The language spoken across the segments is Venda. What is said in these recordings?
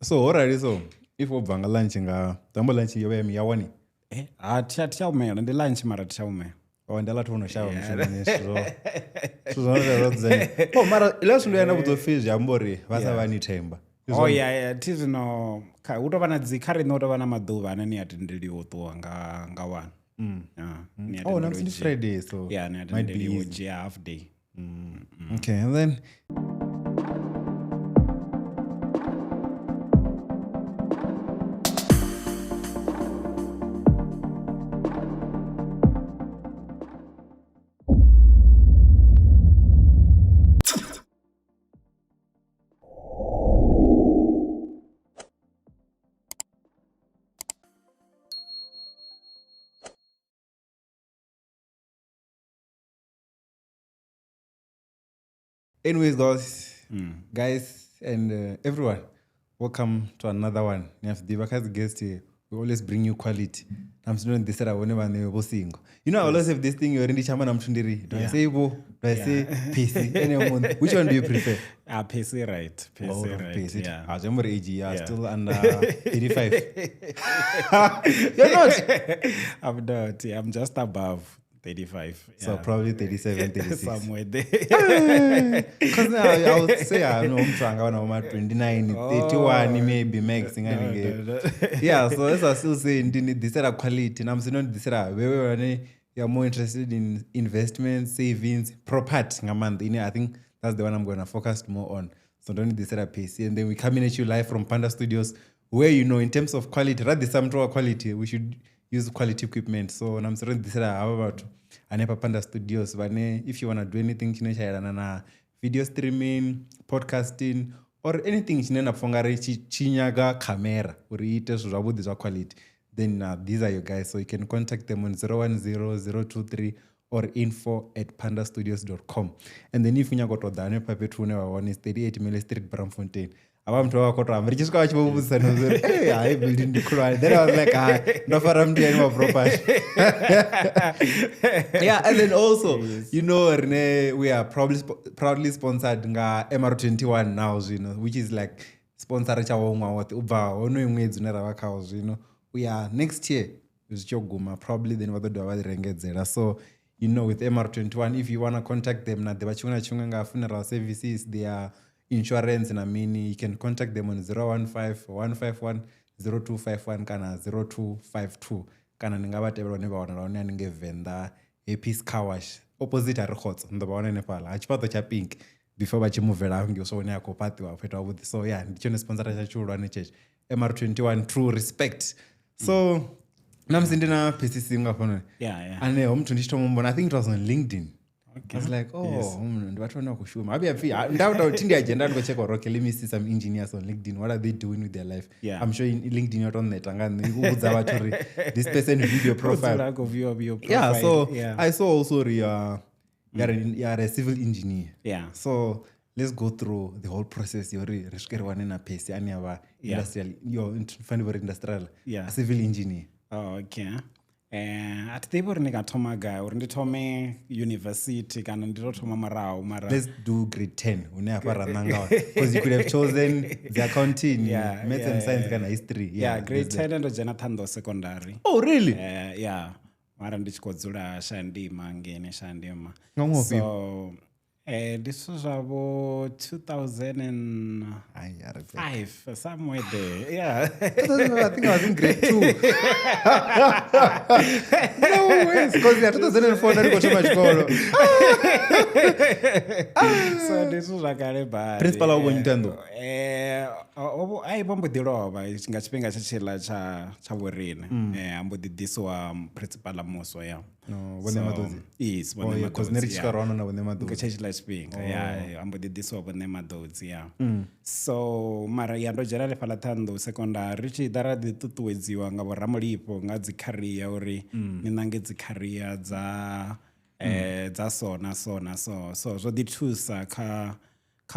So ho rali so if wo bva nga lunch nga tambo lunch yo vha ya one. Ha thi tsha humela, ndi lunch mara thi tsha humela. Oh, ndi aḽa thi no shavha mushumoni zwithu zwo zwo zwo dzudzanya. Oh, mara iḽa zwithu ndo ya nda vhudza upfi zwi amba uri vha sa vha ni themba. Oh yeah, yeah, thi zwino kha hu tovha na dzi kha riṋe hu tovha na maḓuvha ane ni a tendeliwa u ṱuwa nga one. Yeah, ni a Oh, tendeliwa namusi u ndi dzhia- Friday so Yeah, ni a might be tendeliwa u easy. dzhia half day. Okay, and then anyways, guys, and everyone, welcome to another one. Ni a zwi ḓivha kha dzi guest here, we always bring you quality. Na musi ndo ni ḓisela vhone vhaṋe vho singo. You know, I always have this thing yori ndi tshi amba na muthu ndi ri, do I say vho, do I say Percy? Ene muṋe, which one do you prefer? Ah, Percy, right. Percy, Oh, right. Percy. Yeah. Ah, zwi amba uri age you are Yeah. still under 35. You're not. I'm not. I'm just above 35. So yeah. probably 37, 36. Somewhere there. Because now I would say I know muthu anga vha na vho ma 29, 31 maybe max. No, Nganenge. no, no. Yeah, so as I still say, ndi ni ḓisela quality. Na musi no ni ḓisela vhewe vhane you are more interested in investments, savings, property nga maanḓa. Ine I think that's the one I'm gonna focus more on. So don't ḓisela PC. And then we come in at you live from Panda Studios, where, you know, in terms of quality, rather some draw quality, we should use quality equipment. So na musi ro ḓisela havha vhathu hanefha Panda Studios, vhane if you wanna do anything tshine tsha yelana na video streaming, podcasting, or anything tshine na pfa ungari tshi nyaga camera uri ite zwithu zwavhuḓi zwa quality, then these are your guys. So you can contact them on 010 023 or info@pandastudios.com. And then if you nyaga u ṱoḓa hanefha fhethu hune vha hone is 38 Mele Street, Braamfontein. Avha muthu vha khou to amba ri tshi swika vha tshi vho vhudzisa na uri hey, hayi building ndi khulwane. Then I was like, ah, ndo fara muthu yani wa property. Yeah, and then also, you know, rine we are proudly sponsored nga MR21 now zwino, which is like sponsor tsha wo ṅwaha woṱhe u bva honoyu ṅwedzi une ra vha khawo zwino u ya next year zwi tshi yo guma probably, then vha ḓo dovha vha ḓi rengedzela. So you know, with MR21, if you wanna contact them na ḓivha tshiṅwe na tshiṅwe nga funeral services, their insurance na mini, you can contact them on 015 151 0251 kana 0252, kana ni nga vha tevhela hune vha wanala hone haningei Venḓa, Happy's Car Wash opposite ha Rikhotso, ni ḓo vha wana hanefhaḽa ha tshifhaṱo tsha pink before vha tshi muvela ngei so hune ha khou fhaṱiwa fhethu havhuḓi. So yeah, ndi tshone sponsor tsha tshihulwane tshetsho, MR21, true respect. So na musi ndi na PCC nga hafhanoni, ane ho muthu ndi tshi thoma u mubona, I think it was on LinkedIn. I was like, oh, ndi vhathu vhane vha khou shuma. Ha vhuya pfi, nda tou thi ndi agenda ndi khou check uri, okay, let me see some engineers on LinkedIn. What are they doing with their life? Yeah. I'm sure in LinkedIn yo to neta nga nṋe, i khou vhudza vhathu uri this person view your profile. Udzula khou view your Yeah, profile. so Yeah. I saw also uri, you are a civil engineer. Yeah. So let's go through the whole process yori ri swike ri wane na Percy ane a vha Yeah. industrial, yo, fanela uri industrial, Yeah. a civil engineer. Oh, okay. A thi ḓivhi uri ndi nga thoma gai, uri ndi thome university kana ndi to thoma murahu mara Let's do grade 10 hune hafha ra nanga hone, because you could have chosen the accounting, Yeah, maths yeah, and science yeah. kana history. Yeah, grade there's that. 10 ndo dzhena Ṱhohoyanḓou secondary. Oh, really? Yeah, mara ndi tshi khou dzula Shandima ngeni Shandima. Nga ṅwaha ufhio? So ndi zwithu zwa vho 2005, Ai, ya ri bve. somewhere there. Yeah. 2005, I think I was in grade 2. No ways, because yeah, 2004 nda ndi khou thoma tshikolo. So ndi zwithu zwa kale badi. Principal wavho Vho Ntando? Ai vho mbo ḓi lovha nga tshifhinga tshe tshiḽa tsha vhoriṋe. Ha mbo ḓi ḓisiwa principal muswa, ya. No, Vho Ṋemaḓodzi? Yes, Vho Oh, yeah, 'cause nṋe ri tshi Ṋemaḓodzi, swika yeah. ro wana na Vho Ṋemaḓodzi. Nga tshetshila tshifhinga, ya, ha mbo ḓi ḓisiwa Vho Ṋemaḓodzi, ya. So mara ya ndo dzhena hanefhaḽa Ṱhohoyanḓou secondary, ri tshi ḓa ra ḓi ṱuṱuwedziwa nga vhoramulifho nga dzi career uri ni nange dzi career dza so na so na so. So zwo ḓi thusa kha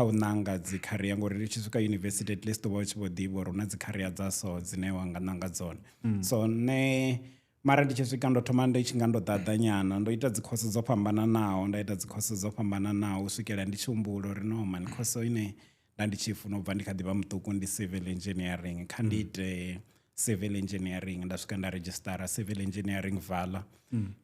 u ṋanga dzi career, ngori ri tshi swika university at least u vha u tshi vho ḓivha uri hu na dzi career dza so dzine wa nga ṋanga dzone. So nṋe mara ndi tshi swika ndo thoma ndi tshi nga ndo ḓaḓa nyana, ndo ita dzi course dzo fhambananaho, nda ita dzi course dzo fhambananaho u swikela ndi tshi humbula uri no man, course ine nda ndi tshi funa u bva ndi kha ḓivha muṱuku ndi civil engineering, kha ndi ite civil engineering. Nda swika nda redzhisitara civil engineering Vala.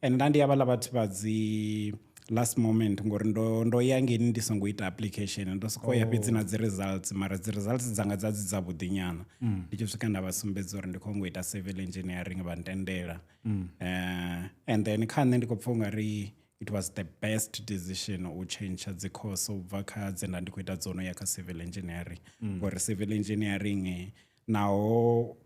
And nda ndi havhaḽa vhathu vha dzi last moment, ngori ndo ya ngeni ndi songo ita application, ndo soko ya fhedzi na dzi results, mara dzi results dzanga dza dzi dzavhuḓi nyana. Ndi tshi swika nda vha sumbedza uri ndi khou ngo ita civil engineering, vha ntendela. And then kha nṋe ndi khou pfha ungari it was the best decision u tshentsha dzi course u bva kha dze nda ndi khou ita dzono ya kha civil engineering, ngori civil engineering naho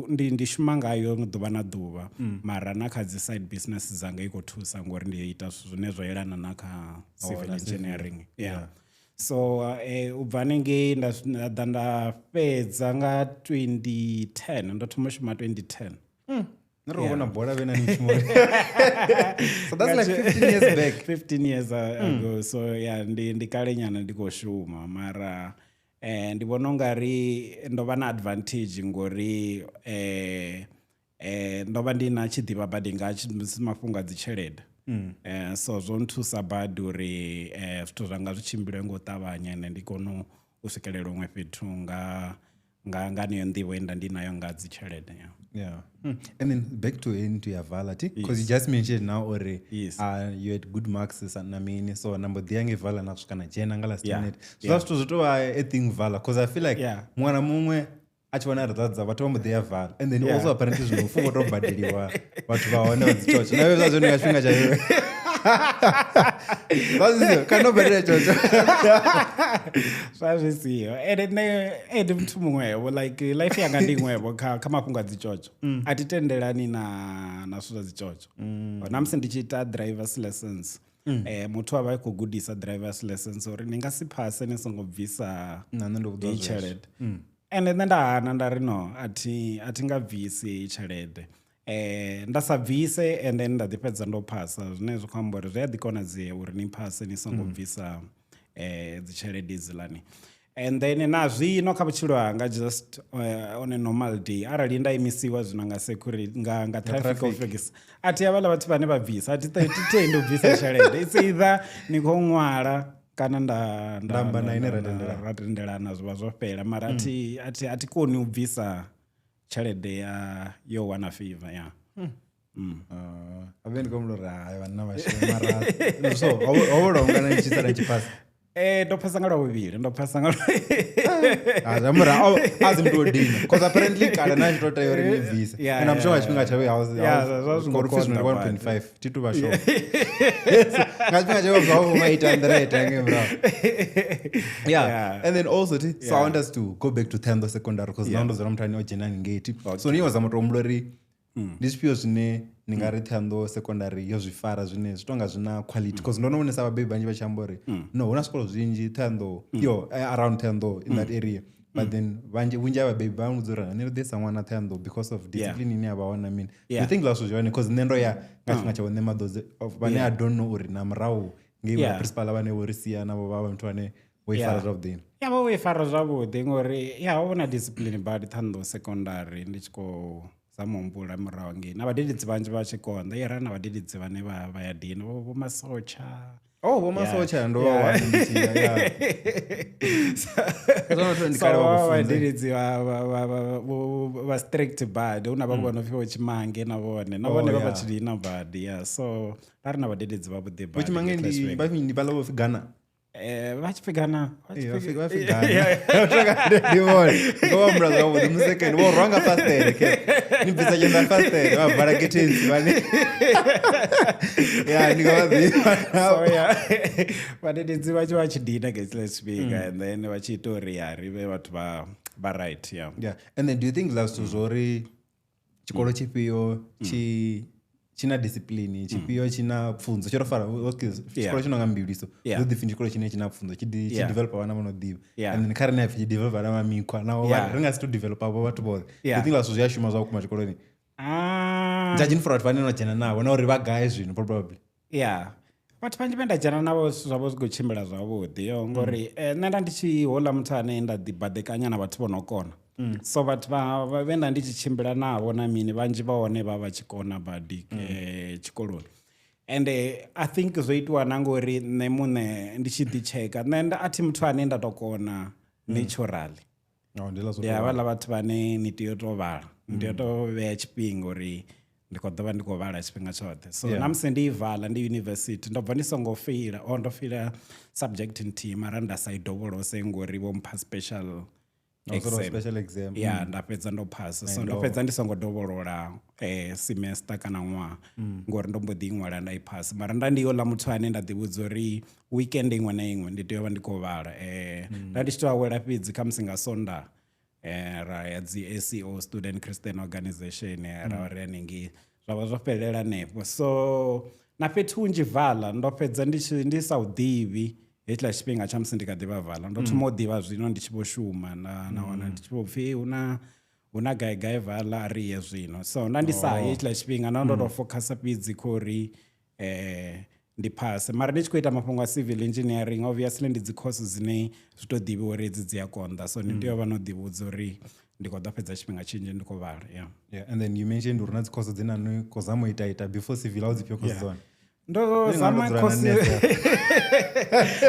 ndi shuma ngayo ḓuvha na ḓuvha, mara na kha dzi side business dzanga i khou thusa, ngori ndi ita zwithu zwine zwa yelana na kha civil engineering. Yeah. So u bva hanengei nda ḓa nda fhedza nga 2010, ndo thoma u shuma 2010. Nṋe ro vhona bola vhe na ni tshimoni, so that's like 15 years back. 15 years ago. So yeah, ndi kale nyana ndi khou shuma, mara ndi vhona ungari ndo vha na advantage ngori ndo vha ndi na tshi ḓivha badi nga mafhungo a dzi tshelede. So zwo nthusa badi uri zwithu zwanga zwi tshimbile ngo u ṱavhanya, ende ndi kone u swikelela huṅwe fhethu nga neyo nḓivho ye nda ndi nayo nga dzi tshelede, yeah. Yeah. And then back to into your Vala, because you just mentioned now already, you had good marks na mini, so nambo ḓi yange Vala na swika na dzhena nga last minute. So that's to zwi a thing Vala, because I feel like muṅwe na muṅwe a tshi vhona results dza vhathu vha mbo ḓi ya Vala, and then also apparently zwino upfhi vho to badeliwa vhathu vha hone vha dzi tshotsho. Na zwa zwone nga tshifhinga tsha iwe. Zwa zwi siho, kana no badela tshotsho. Zwa zwi siho, ende nṋe ndi muthu muṅwevho, like life yanga ndi iṅwevho kha mafhungo a dzi tshotsho. A thi tendelani na zwithu zwa dzi tshotsho. Na musi ndi tshi ita drivers lessons, muthu a vha a khou gudisa drivers lessons uri ni nga si phase ni songo bvisa Na nṋe ndo vhudziwa heyi zwezwo. tshelede, ende nṋe nda hana, nda ri no, a thi nga bvisi heyi tshelede. Nda sa bvise, and then nda ḓi fhedza ndo phasa, zwine zwi khou amba uri zwi a ḓi konadzea uri ni phase ni songo bvisa dzi tshelede hedzilani. And then na zwino kha vhutshilo hanga, just on a normal day, arali nda imisiwa zwino nga security, nga traffic officer, a thi havhaḽa vhathu vhane vha bvisa, a thi tendi u bvisa tshelede. It's either ni khou ṅwala kana nda Nda amba na ine ra tendelana. Ra tendelana, zwi vha zwo fhela, mara a thi koni u bvisa tshelede ya yo wana favor, ya. A vhe ndi khou humbula uri hai vhanna vha shuma, mara so ho vho lwa nga ni tshi sala ni tshi phasa. Ndo phasa nga lwa vhuvhili, ndo phasa nga lwa Ah, zwi amba uri a si muthu o dina, because apparently kale na tshi to tea uri ni bvise. And I'm sure nga tshifhinga tshawe Yeah, zwa zwi ngo ngori zwino ndi konḓa badi. 1.5 thi tu vha sure. Yes, nga tshifhinga tshawe zwa vho 800 ngei murahu. Yeah. And then also ti, so I want us to go back to Thendo Secondary, because now ndo dzula muthu ane o dzhena ngei ti. So ni zama to humbula uri ndi zwifhio zwine ni nga ri Thendo Secondary yo zwi fara zwine zwi tonga zwi na quality, because ndo no vhonesa vhabebi vhanzhi vha tshi amba uri no, hu na zwikolo zwinzhi Thendo yo around Thendo in that area, but then vhanzhi, vhunzhi ha vhabebi vha vhudza uri nṋe ndo ḓisa ṅwana Thendo because of discipline ine ya vha hone na mini. Do you think zwa zwone? Because nṋe ndo ya nga tshifhinga tsha vhoṋe maḓodzi vhane I don't know uri na murahu ngei vha principal vhane vho ri sia navho vha vha muthu ane vho i fara zwavhuḓi. Ya, vha vho i fara zwavhuḓi, ngori ya ho vha na discipline badi Thando Secondary. Ndi tshi khou zama u humbula murahu ngei, na vhadededzi vhanzhi vha tshi konḓa ira na vhadededzi vhane vha ya dina, vho masotsha. Oh, vho masotsha ndo vha wana ndi tshi ya, yeah. Zwa vhathu ndi So kale vha vha khou funza. Vhadededzi vha strict badi, hu na vhaṅwe vha no pfi vho Tshimange, na vhone na vhone vha vha tshi dina badi, yeah. So ra ri na vhadededzi vhavhuḓi Vho badi Tshimange nga ndi class. vha ndi vhaḽa vho pfi Ghana. Vha tshi pfi Ghana, vha tshi Ee, pfi- vha pfi Ghana. Ndi vhone ngo vha humbula zwavhuḓi musekene vho rwa nga fastere ke ni bvisa tshanḓa fastere vha vala getheni vhane, ya ndi nga vha ḓivha. So yeah, vhadededzi vha tshi dina nga hetshiḽa tshifhinga, and then vha tshi ita uri ya ri vhe vhathu vha right, yeah. Yeah, and then do you think zwa zwithu zwo uri tshikolo tshifhio tshi na discipline, tshifhio tshi na pfunzo, tsho to fara, okay, tshikolo tshi no nga Mbiliso ḓo ḓi pfi ndi tshikolo tshine tshi na pfunzo, tshi developa vhana vho no ḓivha, and then kha rine pfi tshi developa vhana vha mikhwa naho ri nga si to developa vho vhathu vhoṱhe. Do you think zwa zwithu zwi a shuma zwa vhukuma tshikoloni? Ah, Judging for vhathu vhane no dzhena navho na uri vha gae zwino probably. Yeah, vhathu vhanzhi vhe nda dzhena navho, zwithu zwavho zwi khou tshimbila zwavhuḓi yo, ngori nṋe nda ndi tshi houḽa muthu ane nda ḓi baḓekanya na vhathu vho no kona. So vhathu vhe nda ndi tshi tshimbila navho na mini, vhanzhi vha hone vha vha tshi kona badi tshikoloni. And I think zwo itiwa na ngori nṋe muṋe ndi tshi ḓi tsheka, nṋe a thi muthu ane nda to kona. Naturally. Ndi havhaḽa vhathu vhane ni tea u to vhala, ni tea u to vhea tshifhinga uri ndi khou ḓovha ndi khou vhala tshifhinga tshoṱhe. So na musi ndi i vala ndi university ndo bva ndi songo feila, or ndo feila subject nthihi mara nda sa i dovholose ngori vho mpha special exam. Special exam. Yeah, nda fhedza ndo phasa. So ndo fhedza ndi songo dovholola semester kana ṅwaha ngori ndo mbo ḓi ṅwala nda i phasa. Mara nda ndi houḽa muthu ane nda ḓivhudza uri weekend iṅwe na iṅwe ndi tea u vha ndi khou vhala. Nda ndi tshi to awela fhedzi khamusi nga Sondaha, ra ya dzi ACO, Student Christian Organization, ra vha ri hanengei, zwa vha zwo fhelela hanefho. So na fhethu hunzhi vala ndo fhedza ndi sa u ḓivhi hetshiḽa tshifhinga tsha musi ndi kha ḓivha vala. Ndo thoma u ḓivha zwino ndi tshi vho shuma, na wana ndi tshi vho pfhi huna gai gai vala, a ri ye zwino. So nda ndi sa ye hetshiḽa tshifhinga, nda ndo to focusa fhedzi kho uri ndi phase. Mara ndi tshi khou ita mafhungo a civil engineering, obviously ndi dzi course dzine zwi to ḓivhiwa uri hedzi dzi a konḓa, so ni tea u vha no ḓivhudza uri ndi khou ḓo fhedza tshifhinga tshinzhi ndi khou vhala. Yeah. Yeah, and then you mentioned uri na dzi course dzine ni khou zama u ita ita before civil, a u dzifhio course dzone? Ndo zama Ndi nga course ndo dzula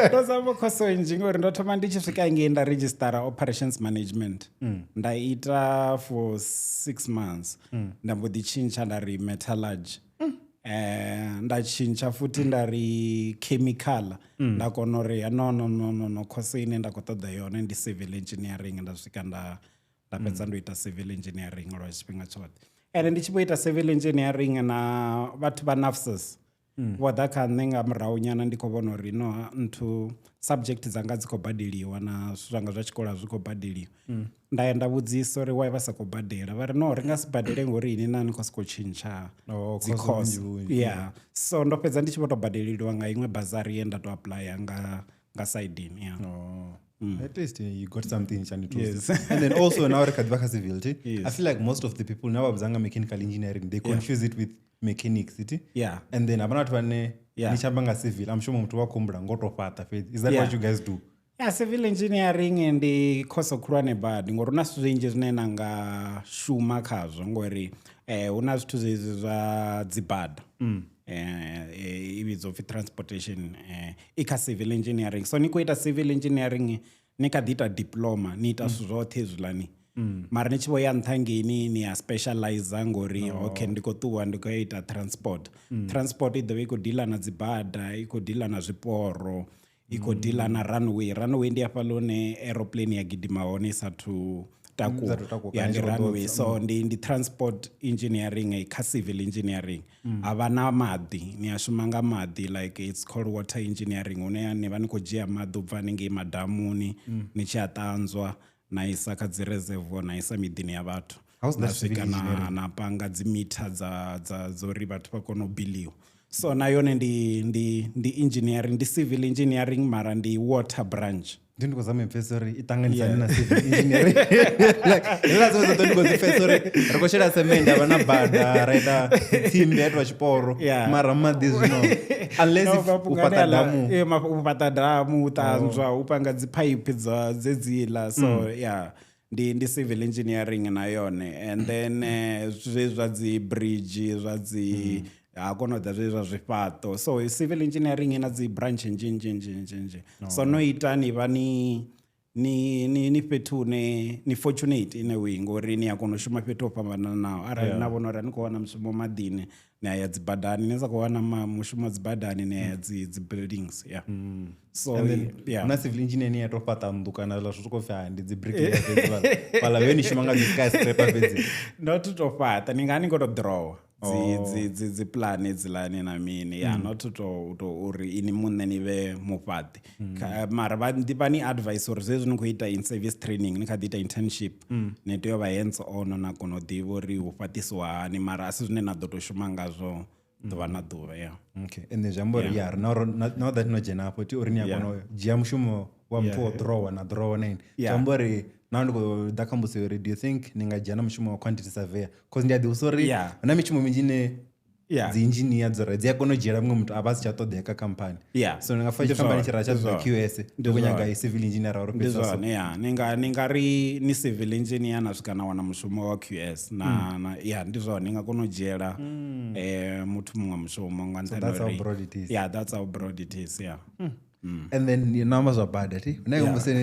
na ndo zama course nnzhi ngori ndo thoma ndi tshi swika ngei nda registera operations management, nda ita for 6 months, nda mbo ḓi tshintsha nda ri metallurgy, nda tshintsha futhi nda ri chemical, nda kona uri no no no no no course ine nda khou ṱoḓa yone ndi civil engineering. Nda swika nda fhedza ndo ita civil engineering lwa tshifhinga tshoṱhe. Ende ndi tshi vho ita civil engineering na vhathu vha NAFSAS vho ḓa kha nṋe nga murahu nyana, ndi khou vhona uri no nthu subject dzanga dzi khou badeliwa na zwithu zwanga zwa tshikolo zwi khou badeliwa. Nda ya nda vhudzisa uri why vha sa khou badela, vha ri no ri nga si badele ngori ini na ni khou sokou tshintsha dzi course. Yeah, so ndo fhedza ndi tshi vho to badeleliwa nga iṅwe bazari ye nda to applya nga side. Yeah. At least you got something shani. Yes. And then also now re kha ḓivha kha civil ti. Yes. I feel like most of the people now vha mechanical engineering, they confuse it with mechanics ti. Yeah. And then havana vhathu vhane Yeah. ni tshi amba nga civil, I'm sure muthu wa khumbula ngo to fhaṱa fhedzi. Is that what you guys do? Yeah, civil engineering ndi course khulwane badi ngori huna zwithu zwinzhi zwine na nga shuma khazwo ngori huna zwithu zwezwi zwa dzibada, i vhidzwa upfi transportation, i kha civil engineering. So ni khou ita civil engineering ni kha ḓi ita diploma, ni ita zwithu zwoṱhe hezwiḽani, mara ni tshi vho ya nṱha ngeini ni ya specializer ngori okay ndi khou ṱuwa ndi khou ita transport. Transport i ḓovha i khou deala na dzibada, i khou deala na zwiporo, i khou deala na runway. Runway ndi hafhaḽa hune aeroplane ya gidima hone i sathu takuwa. Takuwa, Yeah, kana ndi i tshi khou runway. So ndi transport engineering kha civil engineering. Havha na maḓi, ni a shuma nga maḓi, like it's called water engineering, hune ni vha ni khou dzhia maḓi u bva hanengei madamuni ni tshi a ṱanzwa na isa kha dzi reservoir na isa miḓini ya vhathu. How's that Na swika civil engineering? na panga dzi meter dza uri vhathu vha kone u biliwa. So na yone ndi engineering, ndi civil engineering mara ndi water branch. Ndi khou zama u pfesesa uri i ṱanganyisani na civil engineering. Like hezwiḽa dziṅwe dzoṱhe ndi khou dzi pfesesa uri ri khou shela semende havha na bada, ra ita tsimbi ha itiwa tshiporo, Yeah. mara maḓi zwino unless No, if u mafhungo fhaṱa ane aḽa- damu. U fhaṱa damu, u ṱanzwa, u panga dzi phaiphi dza dzedziḽa. So yeah, ndi civil engineering na yone. And then zwe zwa dzi bridge, zwa dzi ha kona u ḓa zwe zwa zwifhaṱo. So civil engineering ina dzi branch nzhi nzhi nzhi nzhi nzhi. So no ita ni vha ni ni ni ni fhethu hune ni fortunate in a way ngori ni a kona u shuma fhethu ho fhambananaho. Arali na vhona uri a ni khou wana mushumo maḓini, ni a ya dzibadani, ni sa khou wana mushumo dzibadani, ni a ya dzi buildings. Yeah. So And then yeah. huna civil engineer ya to fhaṱa nnḓu kana zwiḽa zwithu khou pfi ndi dzi bricklayer fhedzi fhaḽa vhe ni shuma nga dzi skyscraper fhedzi. Not to fhaṱa, ni nga ni khou to draw dzi plan hedzilani na mini. Yeah, not to to uri ini muṋe ni vhe mufhaṱi. Mara vha ni advice uri zwezwi ni khou ita in service training, ni kha ḓi ita internship, ni tea u vha hands on na kona u ḓivha uri hu fhaṱisiwa hani, mara a si zwine na ḓo to shuma ngazwo ḓuvha na ḓuvha. Yeah. Okay. And then zwi amba uri yeah, now that no dzhena afho ti uri ni a kona u dzhia mushumo wa muthu wo drawer na drawer na ini. Zwi amba uri now ndi khou ḓa kha mbudziso uri do you think ni nga dzhia na mushumo wa quantity surveyor? Cause ndi a ḓivha uri huna mishumo minzhi ine dzi engineer dzo dzi a kona u dzhiela muṅwe muthu a vha si tsha ṱoḓea kha company. So ni nga fa company tshi ra tsha zwa QS, ndi khou nyaga civil engineer uri Ndi zwone, yeah. Ni nga ri ni civil engineer na swika na wana mushumo wa QS na yeah, ndi zwone, ni nga kona u dzhiela muthu muṅwe mushumo nga nṱhani That's how uri broad it is. Yeah, that's how broad it is, yeah. And then you numbers are bad at it. And I've seen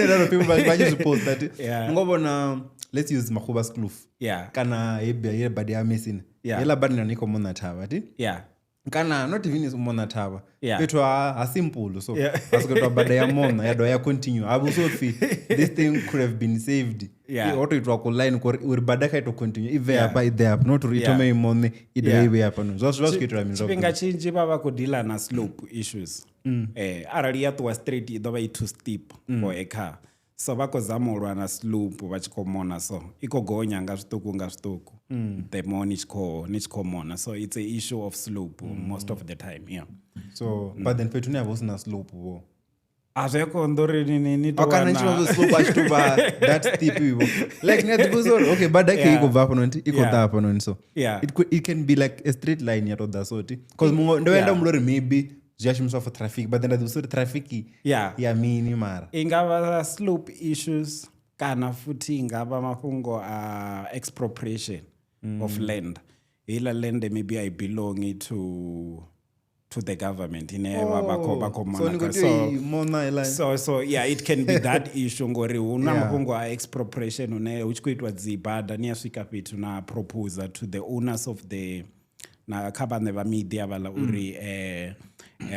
a lot of people just post that. Yeah. Let's use Magoebaskloof. Yeah. Kana ye badi ya missing. Yeah. Yela badi na niko mona taba ti. Yeah. Kana not even is mona taba. Yeah. Fethu a simple so. Yeah. Asiko bada ya mona ya do ya continue. I also feel this thing could have been saved. Yeah. Auto it wa line ko uri bada kai to continue. Ive Yeah. apa ide up not uri Yeah. itome mone ide Yeah. ive apa no. Zwa zwa zwi mina. Tshifhinga tshinzhi vha vha khou deala na slope issues. Arali ya ṱuwa straight i ḓo vha i too steep for a car. So vha khou zama u lwa na slope vha tshi khou mona so i khou gonya nga zwiṱuku nga zwiṱuku. The more ni tshi khou mona. So it's a issue of slope most of the time. Yeah. So but then fethu ni ha vha hu sina slope vho. A zwi a konḓa uri ni to Kana wana tshi slope a tshi tou vha that steep vho. Like ni a ḓi vhudza uri okay bada khe i khou bva hafhanoni i khou ḓa hafhanoni so. Yeah. It can be like a straight line ya tou ḓa so ti. Because muṅwe ndo enda humbula uri maybe zwi a shumiswa for traffic but then nda ḓi vhudza uri traffic Yeah. ya mini mara. I nga vha slope issues kana futhi i nga vha mafhungo a expropriation of land. Heiḽa land maybe I belong to the government ine vha khou So ni mona khou kha. tea u i mona heiḽa. So yeah, it can be that issue ngori hu na Yeah. mafhungo a expropriation hune hu tshi khou itwa dzi bada ni a swika fhethu na proposer to the owners of the na kha vhaṋe vha miḓi havhaḽa uri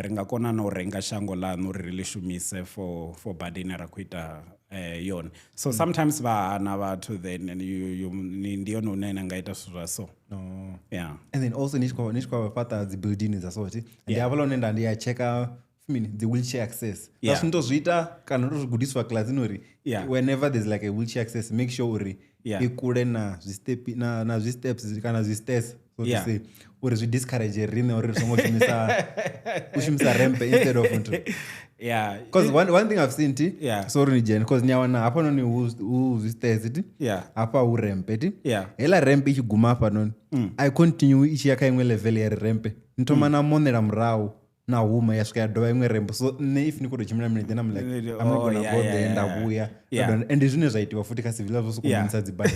ri nga kona na u renga shango ḽaṋu uri ri ḽi shumise for bada ine ra khou ita yone. So sometimes vha hana vhathu then and you ndi yone hune na nga ita zwithu zwa so. No. Yeah. And then also ni tshi khou fhaṱa dzi building dza so ti. Ndi hafhaḽa hune nda ndi ya checka the wheelchair access. Yeah. Zwa zwi ita kana ndo zwi gudiswa kilasini uri Yeah. whenever there's like a wheelchair access make sure uri Yeah. i kule na zwi step na zwi steps kana zwi stairs so to Yeah. say uri zwi discourage riṋe uri ri songo shumisa u shumisa ramp instead of nthu. Yeah. Because one thing I've seen ti Yeah. sorry ni Jen because ni a wana hafhanoni hu zwi stairs ti Yeah. hafha hu ramp ti Yeah. heiḽa ramp i tshi guma hafhanoni I continue i tshi ya kha iṅwe level ya ri ramp ni thoma na monela murahu na huma ya swika ya dovha iṅwe ramp so nṋe if ni khou tou tshimbila milenzhe I'm like I'm not Oh, gonna yeah, go yeah, there yeah, nda yeah. vhuya Yeah. and ndi zwine zwa itiwa futhi kha civil zwo sokou Yeah. monisa dzi bada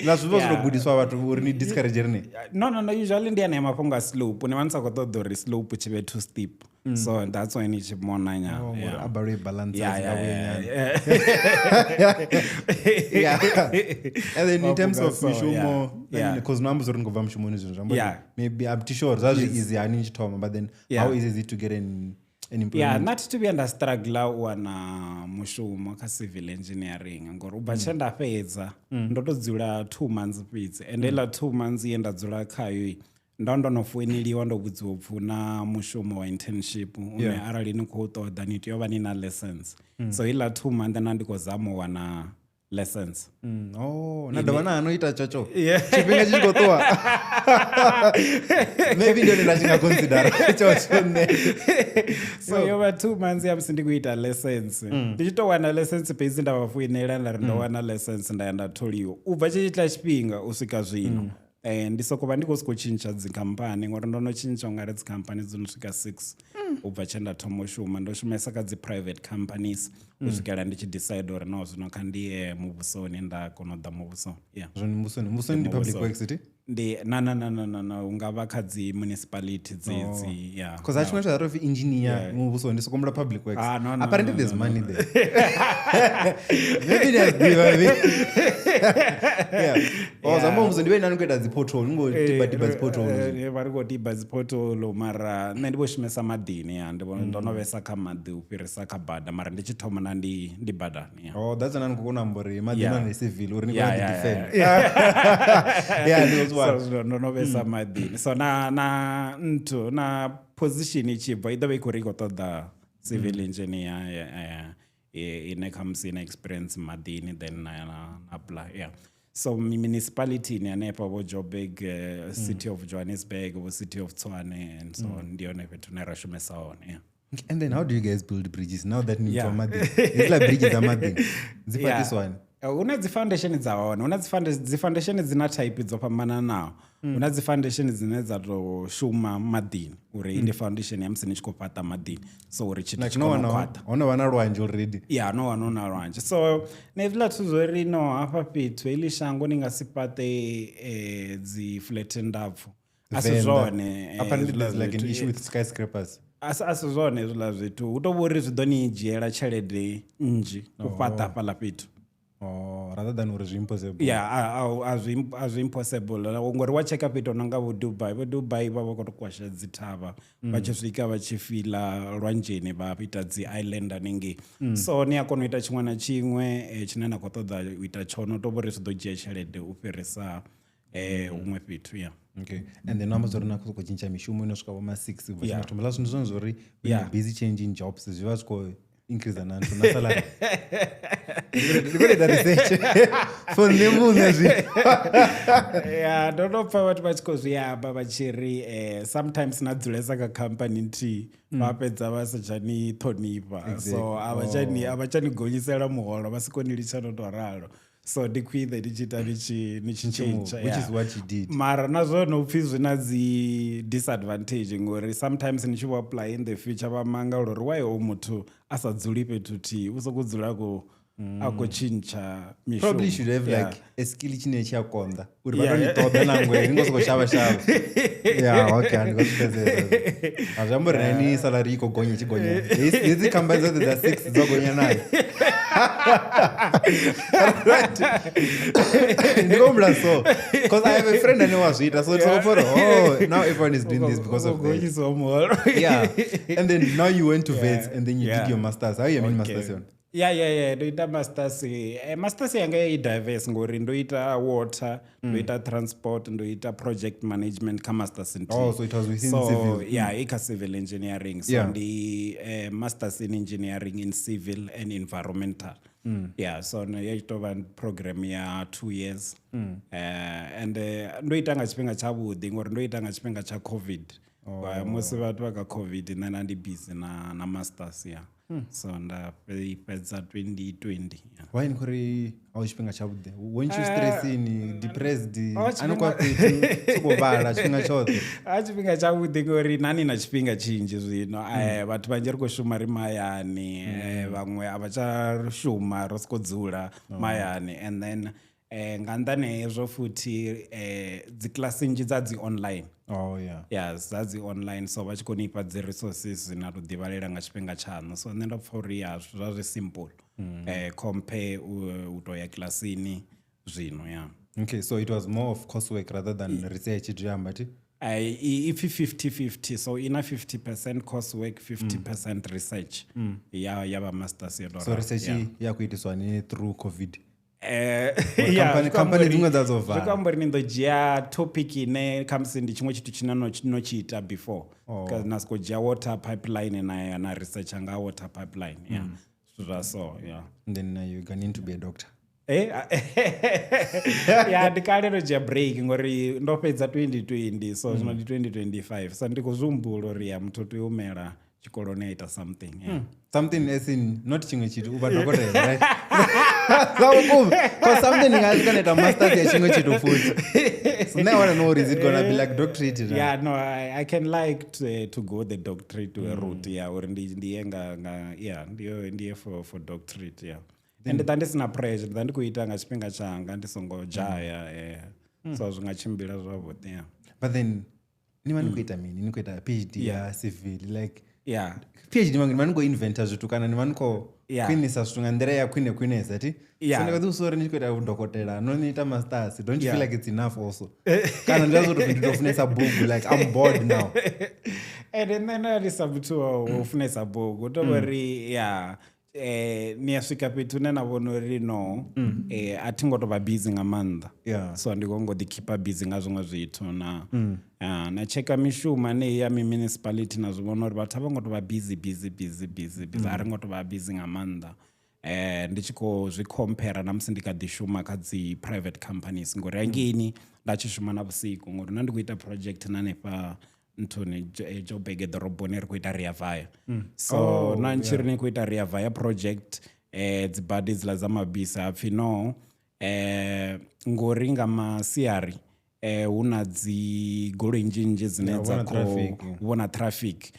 na zwi vha zwi tou gudiswa vhathu uri ni discourage rine. No, usually ndi anea mafhungo a slope ni vha ni sa khou ṱoḓa uri slope tshi vhe too steep. So that's when i tshi mona nyana. Ngori Yeah. a balwe balance Yeah, dzi nga yeah, vhuya yeah, nyana. yeah. Yeah. And then in terms of So, mishumo, yeah. I mean, because no amba zwo ri ngo bva mushumoni zwino zwi amba Yeah. uri maybe I'm too sure zwa zwi easy hani tshi thoma but then Yeah. how easy is it to get an employment? Yeah, not to be nda struggle u wana mushumo kha civil engineering ngori u bva tshe nda fhedza ndo to dzula 2 months fhedzi and heiḽa 2 months ye nda dzula khayo ndo no foineliwa ndo vhudziwa upfhi na mushumo wa internship une Yeah. arali ni khou ṱoḓa ni tea u vha ni na lessons. So heiḽa 2 months na ndi khou zama u wana lessons. Oh, na dovha na hano ita tshotsho tshifhinga tshi tshi khou ṱuwa maybe ndi yone nda tshi nga considera tshotsho nṋe. So yo vha 2 months ya musi ndi khou ita lessons ndi tshi to wana lessons fhedzi nda vha foinela nda ri ndo wana lessons nda ya nda tholiwa u bva tshetshiḽa tshifhinga u swika zwino. Ndi soko vha ndi khou sokou tshintsha dzikhamphani ngori ndo no tshintsha ungari dzikhamphani dzo no swika 6 u bva tshe nda thoma u shuma. Ndo shumesa kha dzi private companies u swikela ndi tshi decide uri no zwino kha ndi ye muvhusoni nda kona u ḓa muvhusoni. Yeah. Zwino muvhusoni ndi public works ti? Ndi na u nga vha kha dzi municipality dzedzi. Yeah. Because a tshiṅwe tshithu ri pfi engineer muvhusoni ndi soko humbula public works. Ah, no, Apparently there's money there. Maybe ndi a zwi ḓivha. Yeah. Oh, zwa muvhuso ndi vhe nani khou ita dzi pothole, ni ngo tiba tiba dzi pothole. Vha ri khou tiba dzi pothole mara nṋe ndi vho shumesa maḓini ya ndo no vhesa kha maḓi u fhirisa kha bada mara ndi tshi thoma na ndi badani. Yeah. Oh, that's nani khou kona u amba uri maḓi Yeah. ni civil uri ni Yeah, kona u yeah, defend. Yeah, ndi So zwino ndo no vhesa maḓini so na nthu na position i tshi bva i ḓo vha i khou ri i khou ṱoḓa civil engineer ine khamusi ina experience maḓini then na apply. Yeah. So municipality ni hanefha vho Joburg, City of Johannesburg, vho City of Tshwane and so on ndi yone fhethu hune ra shumesa hone. Yeah. And then how do you guys build bridges now that ni Yeah. bva maḓini? Hedzila bridge dza maḓini dzi fhaṱiswa hani? Hu na dzi foundation dza hone, hu na dzi foundation dzi na type dzo fhambananaho. Hu na dzi foundation dzine dza to shuma maḓini uri ndi foundation ya musi ni tshi khou fhaṱa maḓini so uri tshithu Like tshi no kone u wana khwaṱha. ho no vha na lwanzhe already. Yeah, no wana na lwanzhe. So na hezwiḽa zwithu zwo ri no hafha fhethu heḽi shango ni nga si fhaṱe dzi flat ndapfu A si Venḓa. zwone, Apparently hezwiḽa there's like an zwithu. issue with skyscrapers. A si zwone hezwiḽa zwithu, hu to vha uri zwi ḓo ni dzhiela tshelede nnzhi u fhaṱa hafhaḽa fhethu. Oh, rather than uri zwi impossible. Ya, a zwi impossible, ngori wa tsheka fhethu no nga vho Dubai, vho Dubai vha vha khou to kwasha dzi thavha, vha tshi swika vha tshi fila lwanzheni, vha ita dzi island hanengei. So ni a kona u ita tshiṅwe na tshiṅwe tshine na khou ṱoḓa u ita tshone, u to vha uri zwi ḓo dzhia tshelede u fhirisa huṅwe fhethu, ya. Okay, and then amba zwori na khou tshintsha mishumo ino swika vho ma 6 ubva tshifhinga thoma ḽa zwithu zwone zwori when you're busy changing jobs, zwi vha zwi khou increase na nthu na salary. Ndi khou ita research for nṋe muṋe zwino. Ya, ndo no pfa vhathu vha tshi khou zwi amba, vha tshi ri sometimes na dzulesa kha company nthihi, vha fhedza vha sa tsha ni ṱhonifha, so a vha tsha ni gonyisela muholo, vha si koni litsha no to ralo. So ndi khwine ni tshi ita ni tshi tshentsha. Which is what you did. Mara na zwone upfhi zwi na dzi disadvantage, ngori sometimes ni tshi vho apply in the future, vha mangala uri why o muthu a sa dzuli fhethu thihi, u sokou dzula a khou tshintsha mishumo. Probably should have like a skill tshine tshi a konḓa uri vha to ni ṱoḓa nangwe ni ngo sokou shavha shavha. Yeah, okay, ndi khou zwi pfesesa. A zwi amba uri na ini salary i khou gonya, i tshi gonya, hedzi khamphani dzoṱhe dza 6 dzo gonya nayo, right? Ndi khou humbula so because I have a friend ane wa zwi ita, so it's like, oh, now everyone is doing this because of that. Gonyisiwa muholo. Yeah, and then now you went to Wits and then you did your masters. How you mean, masters yona? Ya, ndo ita masters. Masters yanga i diverse, ngori ndo ita water, ndo ita transport, ndo ita project management kha masters nthihi. Oh, so it was within So, civil. Yeah, i kha civil engineering. So ndi masters in engineering in civil and environmental. Yeah, so no, ya ito vha program ya 2 years. And ndo ita nga tshifhinga tshavhuḓi, ngori ndo ita nga tshifhinga tsha COVID. Musi vhathu vha kha COVID, nṋe nda ndi busy na masters, ya. So nda fhedza 2020, yeah. Why ni khou ri a hu tshifhinga tshavhuḓi? Weren't you stressing, depressed? Oh, A ni kwa fhethu sokou vhala tshifhinga tshoṱhe? A tshifhinga tshavhuḓi, ngori nani na tshifhinga tshinzhi zwino. Vhathu vhanzhi ri khou shuma ri mahayani, vhaṅwe a vha tsha shuma, ro sokou dzula mahayani. And then nga nnḓani hezwo futhi, dzi kilasi nnzhi dza dzi online. Oh yeah. Ya, dza dzi online, so vha tshi kona u ifha dzi resources na to ḓivhalela nga tshifhinga tshaṋu. So nṋe ndo pfha uri ya, zwithu zwa zwi simple compare u to ya kilasini zwino, ya. Okay, so it was more of coursework rather than research, do you amba ti? Ipfi 50-50, so ina 50% coursework, 50% research, ya vha masters yo to So ralo, research yeah. ya khou itiswa ni through COVID? Yeah, Company zwi amba dziṅwe dza dzo vala. Zwi khou amba uri ni ḓo dzhia topic ine khamusi ndi tshiṅwe tshithu tshine no tshi ita before. Na soko dzhia water pipeline na research nga water pipeline, yeah, zwithu zwa so, yeah. And then you gone to be a doctor. Ya, ndi kale ndo dzhia break, ngori ndo fhedza 2020, so zwino ndi 2025, so ndi khou zwi humbula uri ya, muthu u tea u humela tshikoloni a ita something, yeah. Something as in not tshiṅwe tshithu, u vha dokotela, right? Zwa vhukuma, cause something nga kana ita masters ya tshiṅwe tshithu futhi. So now I wanna know, is it gonna be like doctorate now? Yeah, no, I can like to go the doctorate route, yeah, uri ndi ye nga, yeah, ndiye for doctorate, yeah. And nda ndi sina pressure, nda ndi khou ita nga tshifhinga tshanga, ndi songo dzhaya, so zwi nga tshimbila zwavhuḓi, yeah. But then ni vha ni khou ita mini? Ni khou ita PhD ya civil, like PhD ni vha ni khou inventa zwithu kana ni vha ni khou khwinisa zwithu nga nḓila ya khwine khwinesa ti? So ndi nga ḓi uri ni tshi khou ita vhudokotela, no ni ita masters, don't you feel like it's enough also, kana ndi zwa uri ndi to funesa bugu, like I'm bored now? And nṋe nda ndi sa muthu wa u funesa bugu, to vha uri ya, ni a swika fhethu hune na vhona uri no, a thi ngo to vha busy nga maanḓa. So ndi khou ngo ḓi keepa busy nga zwiṅwe zwithu na tsheka mishumo anei ya mi municipality, na zwi vhona uri vhathu a vho ngo to vha busy busy busy busy busy, a ri ngo to vha busy nga maanḓa. Ndi tshi khou zwi compare na musi ndi kha ḓi shuma kha dzi private companies, ngori hangeini nda tshi shuma na vhusiku, ngori na ndi khou ita project na hanefha nthuni Joburg ḓoroboni, ri khou ita Rea Vaya. So na ntshi ri ni khou ita Rea Vaya project, dzi badi dziḽa dza mabisi, hapfi no, ngori nga masiari. Hu na dzi goloi nnzhi nnzhi dzine Yeah, dza vhona khou traffic. vhona traffic.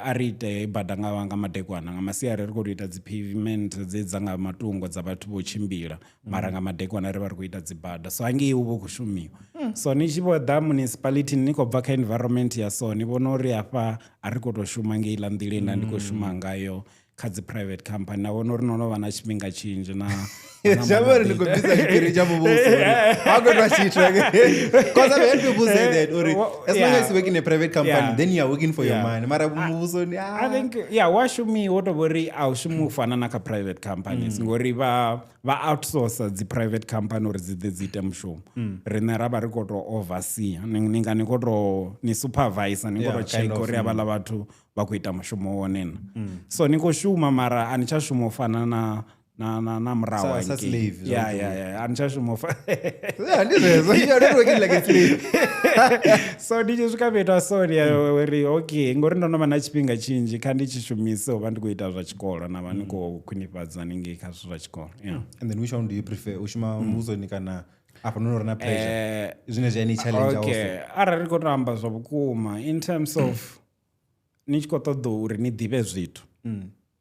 A ri ite bada nga madekwana, nga masiari ri khou tou ita dzi pavement dze dza nga matungo dza vhathu vho tshimbila, mara nga madekwana ri vha ri khou ita dzi bada. So hangei hu vha hu khou shumiwa. So ni tshi vho ḓa municipality ni khou bva kha environment ya so, ni vhona uri hafha a ri khou tou shuma ngeiḽa nḓila ine ndi khou shuma ngayo kha dzi private company. Na vhona uri no no vha na tshifhinga tshinzhi na Zwi amba uri ni khou bvisa tshiphiri tsha muvhuso uri ha khou itwa tshithu. Because I've heard people say that uri as long as you work in a private company, then you are working for your money. Mara muvhusoni, I think yeah, wa shumiwa to vhori a u shumi u fana na kha private companies, ngori vha outsource dzi private company uri dzi ḓe dzi ite mushumo. Riṋe ra vha ri khou tou oversee, ni nga ni khou tou ni supervisor, ni khou tou kind check of, uri havhaḽa vhathu vha khou ita mushumo wone na. So ni khou shuma mara a ni tsha shuma u fana na murahu Sa hangei. slave, Yeah, zwavhuḓi. yeah, a ni tsha shuma u Yeah, ndi zwezwo. You are not working like a slave. So ndi tshi swika fhethu ha so ndi ya uri okay, ngori ndo no vha na tshifhinga tshinzhi, kha ndi tshi shumise u vha ndi khou ita zwa tshikolo na vha ndi khou khwinifhadza haningei kha zwithu zwa tshikolo. Yeah. And then which one do you prefer? U shuma muvhusoni kana afha no ri na pressure? Zwine zwi a ni challenge also. Okay, arali ri khou tou amba zwa vhukuma in terms of ni tshi khou ṱoḓa uri ni ḓivhe zwithu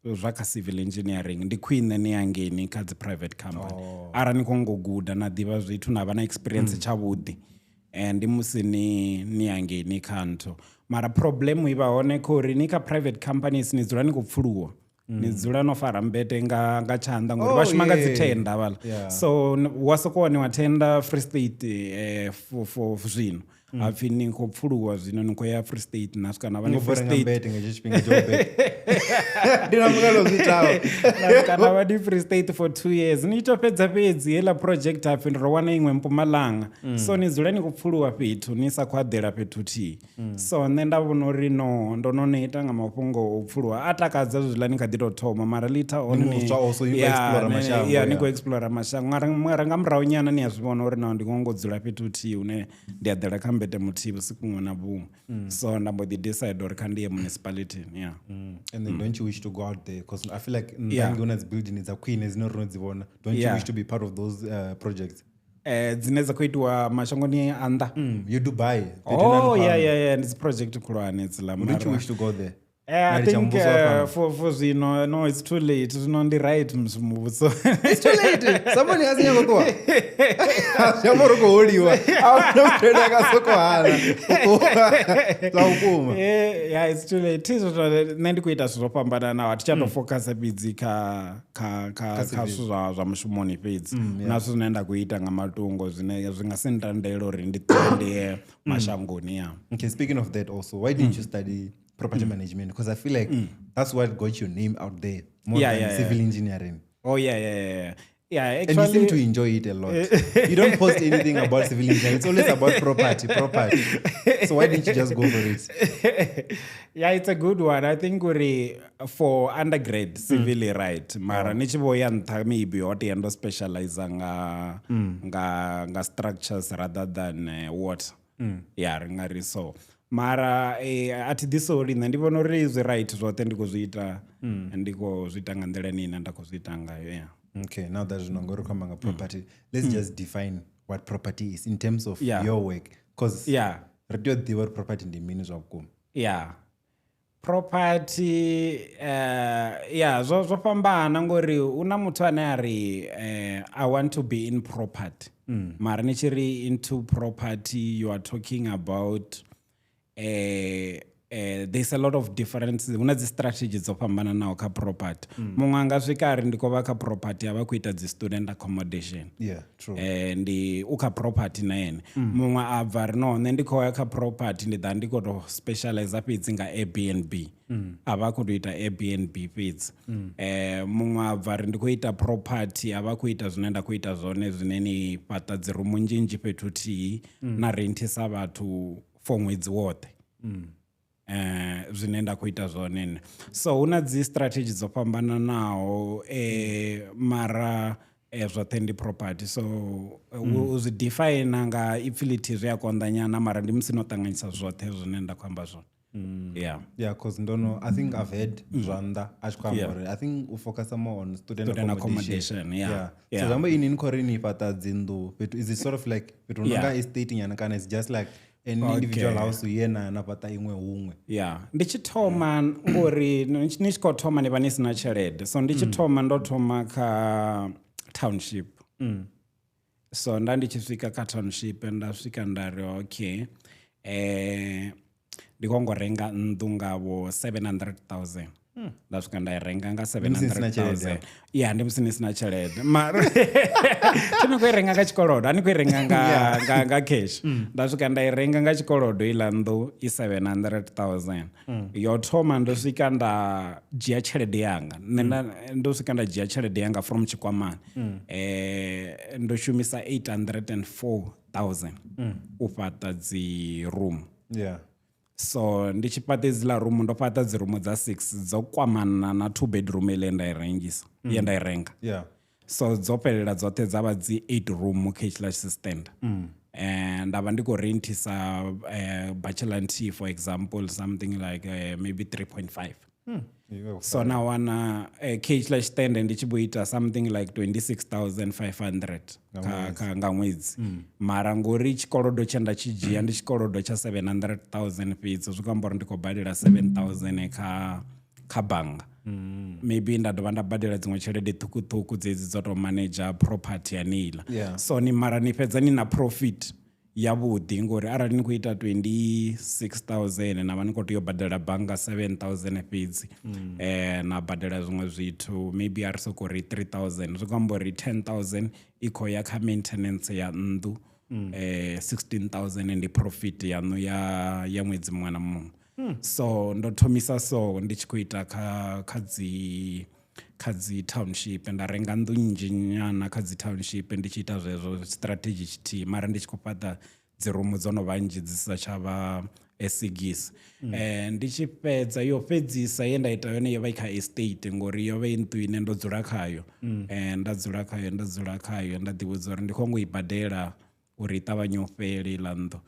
zwa kha civil engineering, ndi khwine ni hangeini kha dzi private company. Arali ni khou ngo guda na ḓivha zwithu na vha na experience tshavhuḓi, ndi musi ni hangeini kha nthu. Mara problem i vha hone kha uri ni kha private companies ni dzula ni khou pfuluwa, ni dzula no fara mbete nga tshanḓa ngori vha shuma nga dzi tender vhaḽa. So wa soko waniwa tender Free State, for zwino hapfi ni khou pfuluwa zwino ni khou ya Free State, na swika na vha ni Ngo Free renga State mbete nga hetsho tshifhinga tsha u beta. Ndi na mukalo zwi itaho. Na swika na vha ni Free State for 2 years, ni to fhedza fhedzi heiḽa project hapfi ro wana iṅwe Mpumalanga. So ni dzula ni khou pfuluwa fhethu, ni sa khou aḓela fhethu huthihi. So nṋe nda vhona uri no, ndo no neta nga mafhungo o pfuluwa. A takadza zwiḽa ni kha ḓi tou thoma, mara later on Ni muswa also, you explore mashango, ni khou explore mashango. Mara nga murahu nyana ni a zwi vhona uri no, ndi khou ngo dzula fhethu huthihi hune ndi aḓela kha mbete muthihi vhusiku vhuṅwe na vhuṅwe. So nda mbo ḓi decide uri kha ndi ye municipality. Yeah. And then don't you wish to go out there? Because I feel like ndangi huna dzi building dza khwine dzine ro no dzi vhona. Don't you wish to be part of those projects? Dzine dza khou itiwa mashangoni a nnḓa? You Dubai. Oh, yeah. Ndi dzi project khulwane dziḽa. Don't you wish to go there? I Nali think, tsha muvhuso wa fhano. for zwino, no, it's too late. Zwino ndi right muvhuso. It's too late. Somebody has nyago ṱuwa. Zwi amba uri u khou holiwa. A huna muthu ane a nga soko hana. U ṱuwa. Zwa vhukuma. Yeah, it's too late. Thi zwo nṋe ndi khou ita zwithu zwo fhambananaho. A thi tsha tou focusa fhedzi kha zwithu zwa mushumoni fhedzi. Na zwithu zwine nda khou ita nga matungo zwine zwi nga si ntandele uri ndi ṱuwe ndi ye mashangoni ya. Okay, speaking of that also, why didn't you study property management? Because I feel like that's what got your name out there more than civil engineering. Oh, yeah. Yeah, And you seem actually to enjoy it a lot. You don't post anything about civil engineering. It's always about property, property. So why didn't you just go for it? Yeah, it's a good one. I think uri for undergrad civil, right? Mara ni tshi vho ya nṱha maybe ho tea ndo specialize nga structures rather than water. Yeah, ri nga ri so. Mara a thi ḓi soli, nṋe ndi vhona uri zwi right zwoṱhe ndi khou zwi ita, ndi khou zwi ita nga nḓila ine nda khou zwi ita ngayo. Yeah. Okay, now that zwino ngori khou amba nga property, let's just define what property is in terms of your work. Because ri tea u ḓivha uri property ndi mini zwa vhukuma. Yeah. Property, yeah, zwo fhambana ngori hu na muthu ane a ri, I want to be in property. Mara ni tshi ri into property, you are talking about, there's a lot of difference. Hu na dzi strategy dzo fhambananaho kha property. Muṅwe anga swika a ri ndi khou vha kha property, a vha khou ita dzi student accommodation. Yeah, true. Ndi u kha property na ene. Muṅwe a bva ri no, nṋe ndi khou ya kha property, ndi ḓa ndi khou tou specialize fhedzi nga Airbnb. A vha khou tou ita Airbnb fhedzi. Muṅwe a bva ri ndi khou ita property, a vha khou ita zwine nda khou ita zwone, zwine ni fhaṱa dzi rumu nnzhi fhethu huthihi na rentisa vhathu for ṅwedzi woṱhe. Zwine nda khou ita zwone nṋe. So hu na dzi strategy dzo fhambananaho, mara zwoṱhe ndi property. So u zwi define nga ipfhi ḽithihi zwi a konḓa nyana, mara ndi musi no ṱanganyisa zwoṱhe zwine nda khou amba zwone. Yeah. Yeah, cause ndono, I think I've heard zwa nnḓa a tshi khou amba Yeah. uri I think u focus more on student, Student accommodation. accommodation, yeah. Yeah. Yeah. So zwi amba ini ni khou ri ni fhaṱa dzinnḓu fhethu, is it sort of like fhethu hu Yeah. nonga estate nyana kana it's just like an individual house ye na fhaṱa iṅwe huṅwe? Yeah, ndi tshi thoma ngori ni tshi khou thoma ni vha ni sina tshelede, so ndi tshi thoma ndo thoma kha township. So nda ndi tshi swika kha township, nda swika nda ri okay, ndi khou ngo renga nnḓu nga vho 700,000. Nda swika nda i renga nga Musi ni sina tshelede. 700,000. Ya, ndi musi ni sina tshelede, mara thi ni khou i renga nga tshikolodo, a ni khou i renga nga cash. Nda swika nda i renga nga tshikolodo iḽa nnḓu i 700,000. Yo thoma ndo swika nda dzhia tshelede yanga nṋe, ndo swika nda dzhia tshelede yanga from tshikwamani. Ndo shumisa 804,000 u fhaṱa dzi room. So ndi tshi fhaṱa hedziḽa rumu, ndo fhaṱa dzi rumu dza 6 dzo kwamana na 2 bedroom ile nda i rengisa, ye nda i renga. So dzo fhelela dzoṱhe dza vha dzi 8 room kha hetshiḽa tshistand. Nda vha ndi khou rentisa bachelor nthihi, for example, something like maybe 3.5. So na wana kha hetshiḽa tshitende ndi tshi vho ita something like 26,500 kha nga ṅwedzi. Mara ngori tshikolodo tshe nda tshi dzhia ndi tshikolodo tsha 700,000 fhedzi, zwi khou amba uri ndi khou badela 7,000 kha bannga. Maybe nda dovha nda badela dziṅwe tshelede ṱhukhuṱhukhu dzedzi dzo to manager property haneiḽa. So ni mara ni fhedza ni na profit yavhuḓi, ngori arali ni khou ita 26,000 na vha ni khou tea u badela bannga 7,000 fhedzi, na badela zwiṅwe zwithu maybe a ri soko ri 3,000, zwi khou amba uri 10,000 i khou ya kha maintenance ya nnḓu, 16,000 ndi profit yaṋu ya ṅwedzi muṅwe na muṅwe. So ndo thomisa, so ndi tshi khou ita kha dzi township, nda renga nnḓu nnzhi nyana kha dzi township, ndi tshi ita zwezwo strategy tshithihi, mara ndi tshi khou fhaṱa dzi rumu dzo no vha nnzhi dzi sa tsha vha sigisi. Ndi tshi fhedza yo fhedzisa ye nda ita yone yo vha i kha estate, ngori yo vha i nnḓu ine ndo dzula khayo. Nda dzula khayo, nda dzula khayo, nda ḓivhudza uri ndi khou ngo i badela uri i ṱavhanye u fhele iḽa nnḓu.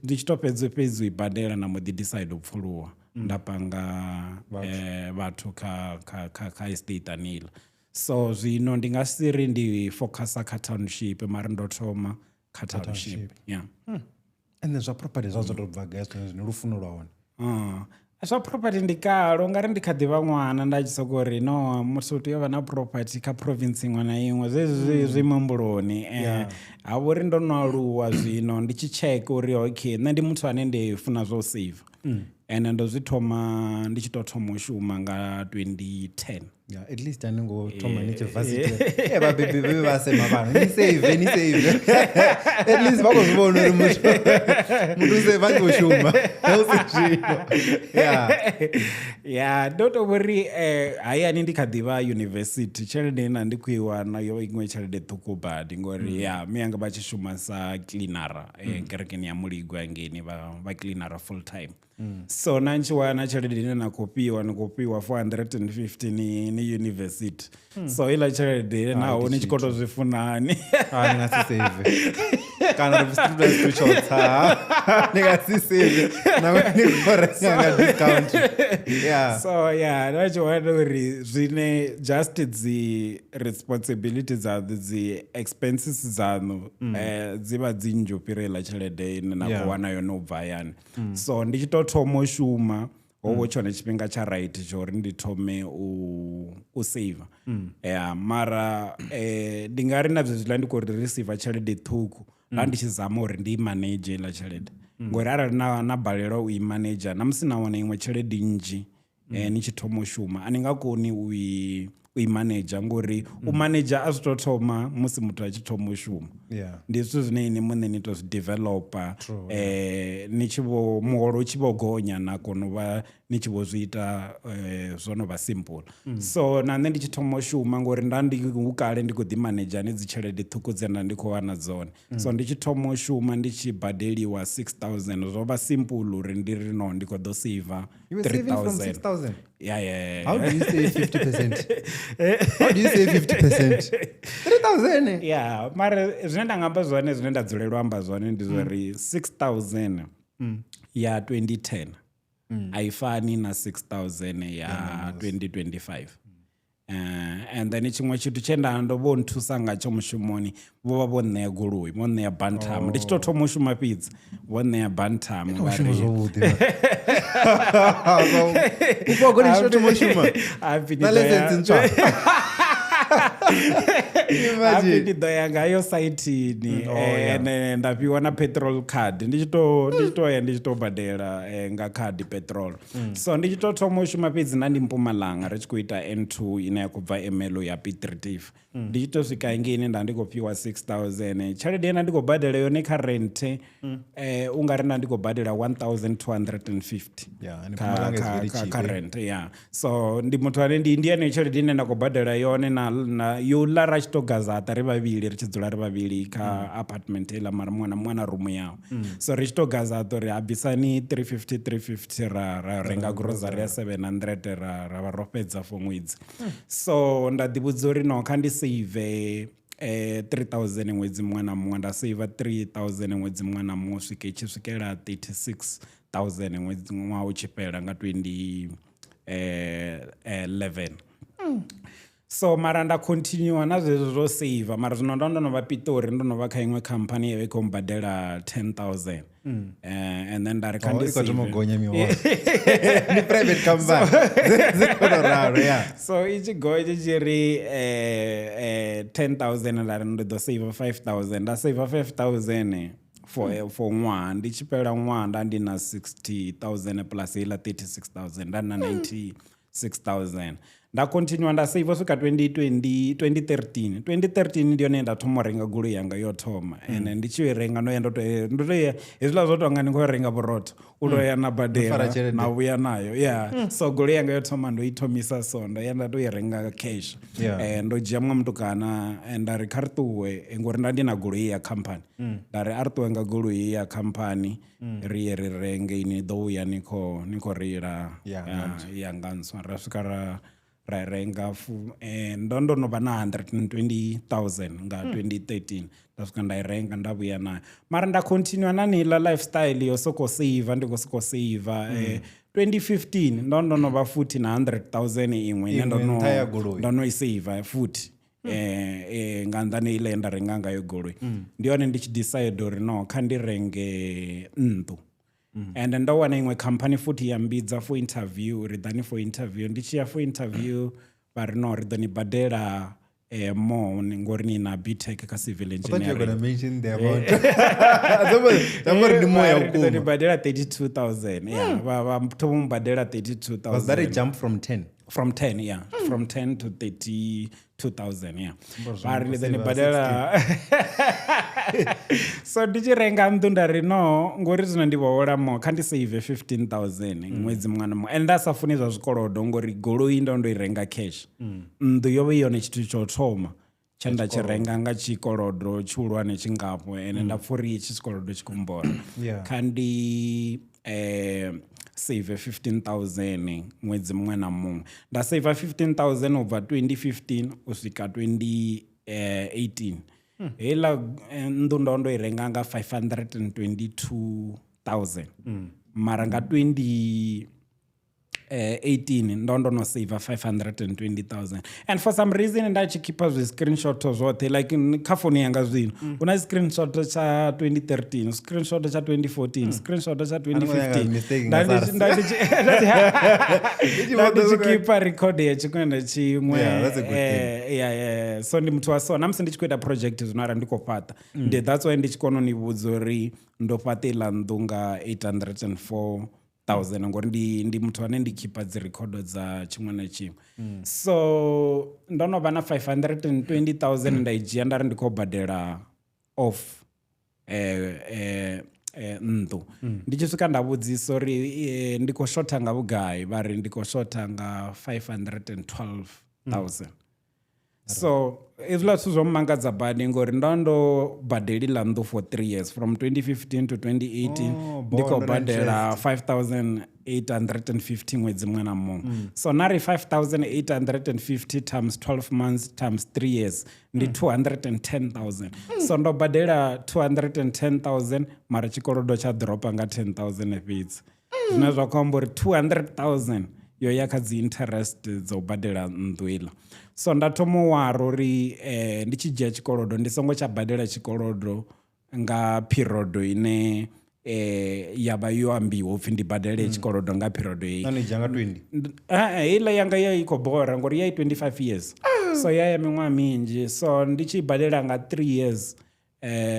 Ndi tshi to fhedza fhedzi u i badela, na mbo ḓi decide u pfuluwa, nda panga vhathu kha estate aneiḽa. So zwino ndi nga si ri ndi focusa kha township, mara ndo thoma kha township, yeah. And then zwa property zwa zwo to bva gai zwone zwine lufuno lwa hone? Ah. Zwa property ndi kale ungari ndi kha ḓivha ṅwana, nda tshi soko ri no muthu u tea u vha na property kha province iṅwe na iṅwe, zwezwi zwi muhumbuloni. Ha vha uri ndo no aluwa zwino ndi tshi check uri okay, nṋe ndi muthu ane ndi funa zwa u save, ende ndo zwi thoma ndi tshi to thoma u shuma nga 2010. Yeah, at least ani ngo thoma ni tshi varsity, e vhabebi vhe vha sema vhana ni save, ni save, at least vha khou zwi vhona uri muthu save a tshi khou shuma hu si zwino, yeah. Ya, ndo to vhori hayani ndi kha ḓivha university, tshelede ine ndi khou i wana yo iṅwe tshelede ṱhukhu badi, ngori ya miyanga vha tshi shuma sa cleanera kerekeni ya Muligwe hangeini, vha cleanera full time. So na ntshi wana tshelede ine na khou fhiwa, ni khou fhiwa 450 ni university, so iḽa tshelede naho ni tshi khou to zwi funani. Ah, ni nga si save kana ri student to tshotsa, ni nga si save na ni khou renga nga discount, yeah. So yeah, nda tshi wana uri zwine just dzi responsibility dzaṋu, dzi expenses dzaṋu dzi vha dzi nnzhi u fhira iḽa tshelede ine na khou wana yone u bva hayani. So ndi tshi to thoma u shuma, ho vha tshone tshifhinga tsha right tsho uri ndi thome u save. Ya, mara ndi nga ri na zwezwiḽa ndi khou ri receive tshelede ṱhukhu, nda ndi tshi zama uri ndi i manage iḽa tshelede, ngori arali na balelwa u i manager, na musi na wana iṅwe tshelede nnzhi ni tshi thoma u shuma, a ni nga koni u i manager, ngori u manager a zwi to thoma musi muthu a tshi thoma u shuma. Ndi zwithu zwine ini muṋe ni to zwi developa, ni tshi vho muholo u tshi vho gonya, na kona u vha ni tshi vho zwi ita, zwo no vha simple. So na nṋe ndi tshi thoma u shuma, ngori nda ndi hu kale ndi khou ḓi manager ni dzi tshelede ṱhukhu dze nda ndi khou wana dzone. So ndi tshi thoma u shuma ndi tshi badeliwa 6000, zwo vha simple uri ndi ri no ndi khou ḓo save. You were saving from 3000. 6000? Yeah. How do you save 50%? How do you save 50%? 3000? Yeah, mara zwine nda nga amba zwone, zwine nda dzulela u amba zwone ndi zwori 6000 ya 2010 a i fani na 6000 ya 2025. And then tshiṅwe tshithu tshe nda ndo vho nthusa ngatsho mushumoni, vho vha vho ṋea goloi, vho ṋea Bantam. Ndi tshi tou thoma u shuma fhedzi, vho ṋea Bantam. Vha Shuma ri- zwavhuḓi. U fhiwa goloi tshi tou thoma u shuma. Hapfi ni Na ḓo ya- ḽaisentse ntswa. Hapfi Imagine. ndi ḓo ya ngayo saithini. Oh, yeah. Ene nda fhiwa na petrol card, ndi tshi to ya ndi tshi to badela nga khadi petrol. So ndi tshi to thoma u shuma fhedzi na ndi Mpumalanga, ri tshi khou ita N2 ine ya khou bva Ermelo ya Piet Retief. Ndi tshi to swika ngeini nda ndi khou fhiwa 6000. Tshelede ine ndi khou badela yone kha rent, u nga ri nda ndi khou badela 1250 Yeah, and kha, Mpumalanga is kha, very kha, cheap, kha eh? rent, yeah. So ndi muthu ane ndi yeneyo tshelede ine nda khou badela yone na yo ḽa ra tshi to gazata ri vhavhili, ri tshi dzula ri vhavhili kha apartment heiḽa, mara muṅwe na muṅwe na rumu yawe. So ri tshi to gazata uri ha bvisani 350 350, ra renga grocery ya 700, ra vha ro fhedza for ṅwedzi. So nda ḓi vhudza uri no, kha ndi save 3000 ṅwedzi muṅwe na muṅwe. Nda save 3000 ṅwedzi muṅwe na muṅwe u swika i tshi swikela 36,000 ṅwedzi ṅwaha u tshi fhela nga 20 11. So mara nda continue na zwezwo zwo save, mara zwino ndo no vha Pitori, ndo no vha kha iṅwe khamphani ye vha i khou mbadela 10,000. And then nda ri kha Oh, ndi i khou thoma u save. gonya miholo. Ndi private company. Dzi khou tou ralo, yeah. So i tshi gonya tshi ri 10,000, nda ri ndi ḓo save 5000. Nda save 5000 for ṅwaha. Ndi tshi fhela ṅwaha nda ndi na 60,000 plus heiḽa 36,000, nda na 96,000. Nda continue nda save u swika 2020 2013. 2013 ndi yone nda thoma u renga goloi yanga yo thoma. Ende ndi tshi i renga ndo ya ndo to ya hezwiḽa zwo tonga ni khou renga vhurotho, u to ya na fara badela tshelede. na vhuya nayo, yeah. So goloi yanga yo thoma ndo i thomisa, so ndo ya nda to i renga cash. Ndo dzhia muṅwe mutukana, nda ri kha ri ṱuwe, ngori nda ndi na goloi ya khamphani. Nda ri a ri ṱuwe nga goloi ya khamphani, ri ye ri renge, ini ḓo vhuya ni khou reila ya nga ntswa. Ra swika ra renga fu ndo no vha na 120,000 nga 2013. Nda swika nda i renga, nda vhuya nayo, mara nda continue na neiḽa lifestyle yo soko save, ndi khou soko save. 2015 ndo no vha futhi na 100,000 iṅwe ine ndo Iṅwe no nṱha ya goloi. ndo no i save futhi nga nḓani iḽa ye nda renga ngayo goloi. Ndi hone ndi tshi decide uri no, kha ndi renge nnḓu. And ndo wana iṅwe khamphani futhi ya mbidza for interview, ri ḓani for interview. Ndi tshi ya for interview vha ri no, ri ḓo ni badela more ngori ni na BTech kha civil I thought you were engineering. gonna mention the amount. Zamba uri ndi more ya Vha ri, ndi ḓo ni vhukuma. badela 32,000, yeah. Vha thoma u badela 32,000. Was that a jump from 10? From 10, yeah, from 10 to 32,000, yeah. Vha ri ndi ḓo ni save badela. So ndi tshi renga nnḓu nda ri no, ngori zwino ndi vho hola mo, kha ndi save 15,000 ṅwedzi muṅwe na muṅwe. And nda sa funi zwa zwikolodo ngori goloi ndo i renga cash, nnḓu yo vha i yone tshithu tsha u thoma tshe nda tshi renga nga tshikolodo tshihulwane tshingafho, ende nda pfha uri itshi tshikolodo tshi khou mbola. Kha ndi save 15,000 ṅwedzi muṅwe na muṅwe. Nda save 15,000 u bva 2015 u swika 2018. Heiḽa nnḓu ndo i renga nga 522,000, mara nga 20 18 ndo no save 520,000. And for some reason nda tshi keepa zwi screenshot zwoṱhe, like kha founu yanga zwino hu na screenshot tsha 2013, screenshot tsha 2014, screenshot tsha Anongo mistake 2015. nga Nda ndi SARS. Nda ndi tshi keepa record ya tshiṅwe na tshiṅwe. Yeah, that's a good thing. Yeah. So ndi muthu wa so na musi ndi tshi khou ita project zwino, arali ndi khou fhaṱa, ndi that's why ndi tshi kona u ni vhudza uri ndo fhaṱa iḽa nnḓu nga 804 thousand, ngori ndi muthu ane ndi keepa dzi rekhodo dza tshiṅwe na tshiṅwe. So ndo no vha na 520,000, nda i dzhia nda ri ndi khou badela off nnḓu. Ndi tshi swika nda vhudzisa uri ndi khou shotha nga vhugai, vha ri ndi khou shotha nga 512,000. So hezwiḽa zwithu zwo mmangadza badi ngori ndo ndo badeli ḽa nnḓu for 3 years, from 2015 to 2018. Oh, Ndi khou bondo na badela 5850 ṅwedzi muṅwe na muṅwe. So na ri 5850 times 12 months times 3 years ndi 210,000. So ndo badela 210,000, mara tshikolodo tsha dropa nga 10,000 fhedzi, zwine zwa khou amba uri 200,000 yo ya kha dzi interest dzo u badela nnḓu iḽa. So nda thoma u wara uri ndi tshi dzhia tshikolodo ndi songo tsha badela tshikolodo nga period ine ya vha yo ambiwa upfhi ndi badele tshikolodo nga period iyi. Na ni dzhia nga 20? Heiḽa yanga ya i khou bora ngori ya i 25 years, so ya ya miṅwaha minzhi. So ndi tshi badela nga 3 years,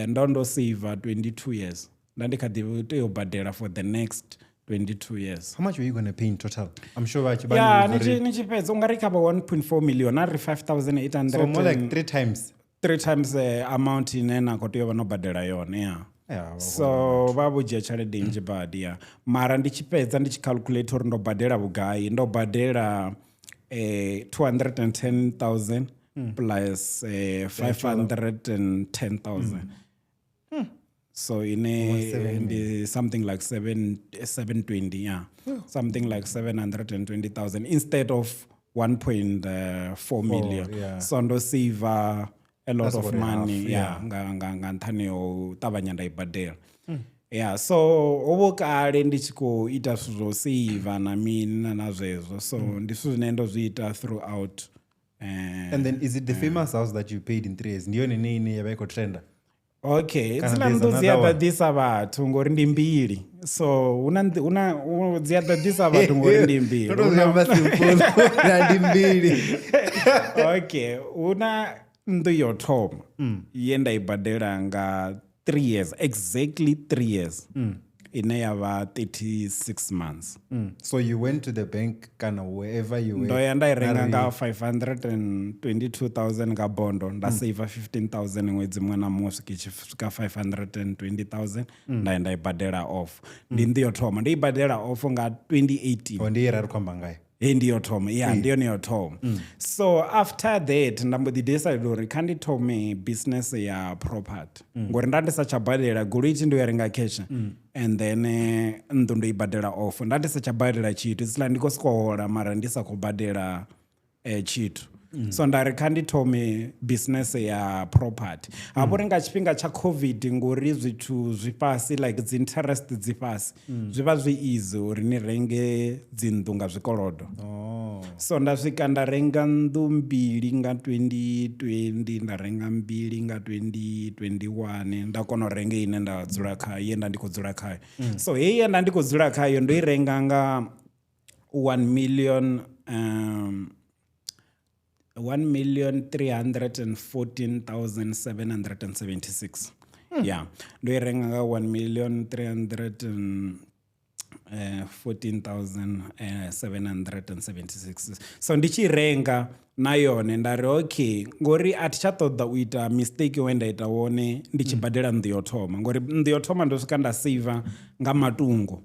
ndo ndo save 22 years, nda ndi kha ḓi tea u badela for the next 22 years. How much were you gonna pay in total? I'm sure vha tshi vha Ya, ni ni vhudza tshi uri- ni tshi fhedza u nga ri kha vha 1.4 million, a ri 5800. So more like three times. Three times amount ine na khou tea u vha no badela yone, ya. Yeah, vha So vha vho dzhia tshelede nnzhi badi, ya. Mara ndi tshi fhedza, ndi tshi calculate uri ndo badela vhugai, ndo badela 210,000 plus 510,000, so ine ndi something like 7 720, yeah, something like 720,000 instead of 1.4 million. So ndo save a lot That's of about a half, money, yeah, nga nṱhani ho ṱavhanya nda i badela, yeah. So ho vho kale ndi tshi khou ita zwithu zwo save na mini na zwezwo, so ndi zwithu zwine ndo zwi ita throughout. And then is it the famous house that you paid in 3 years? Ndi yone ine ine ya vha i khou trenda? Okay. Kana Dziḽa there's nnḓu dzi a another one? ḓaḓisa vhathu ngori ndi mbili, so huna dzi a ḓaḓisa vhathu ngori ndi mbili. Ndo to zwi amba simple, na ndi mbili. Okay, huna nnḓu yo thoma ye nda i badela nga 3 years, exactly 3 years, ine ya vha 36 months. So you went to the bank kana wherever you were? Ndo ya nda i renga nga 522,000 nga bondo, nda save 15,000 ṅwedzi muṅwe na muṅwe swika i tshi swika 520,000, nda ya nda i badela off. Ndi nnḓu yo thoma, ndo i badela off nga 2018. Oh, ndi ye ra ri khou amba ngayo? Hei ndi yo thoma, ya, ndi yone yo thoma. So after that nda mbo ḓi decide uri kha ndi thome business ya property, ngori nda ndi sa tsha badela goloi tshi ndo ya renga cash, and then nnḓu ndo i badela off, nda ndi sa tsha badela tshithu. It's like ndi khou sokou hola mara ndi sa khou badela tshithu. So nda ri kha ndi thome business ya property. Hafho uri nga tshifhinga tsha COVID, ngori zwithu zwi fhasi, like dzi interest dzi fhasi, zwi vha zwi easy uri ni renge dzinnḓu nga zwikolodo. Oh. So nda swika nda renga nnḓu mbili nga 2020, nda renga mbili nga 2021, nda kona u renga ine nda dzula khayo, ye nda ndi khou dzula khayo. So heyi ye nda ndi khou dzula khayo ndo i renga nga 1 million 1,314,776. Yeah, ndo i renga nga 1 million 314,776. So ndi tshi renga na yone nda ri okay, ngori a thi tsha ṱoḓa u ita mistake we nda ita wone ndi tshi badela nnḓu yo thoma, ngori nnḓu yo thoma ndo swika nda save nga matungo.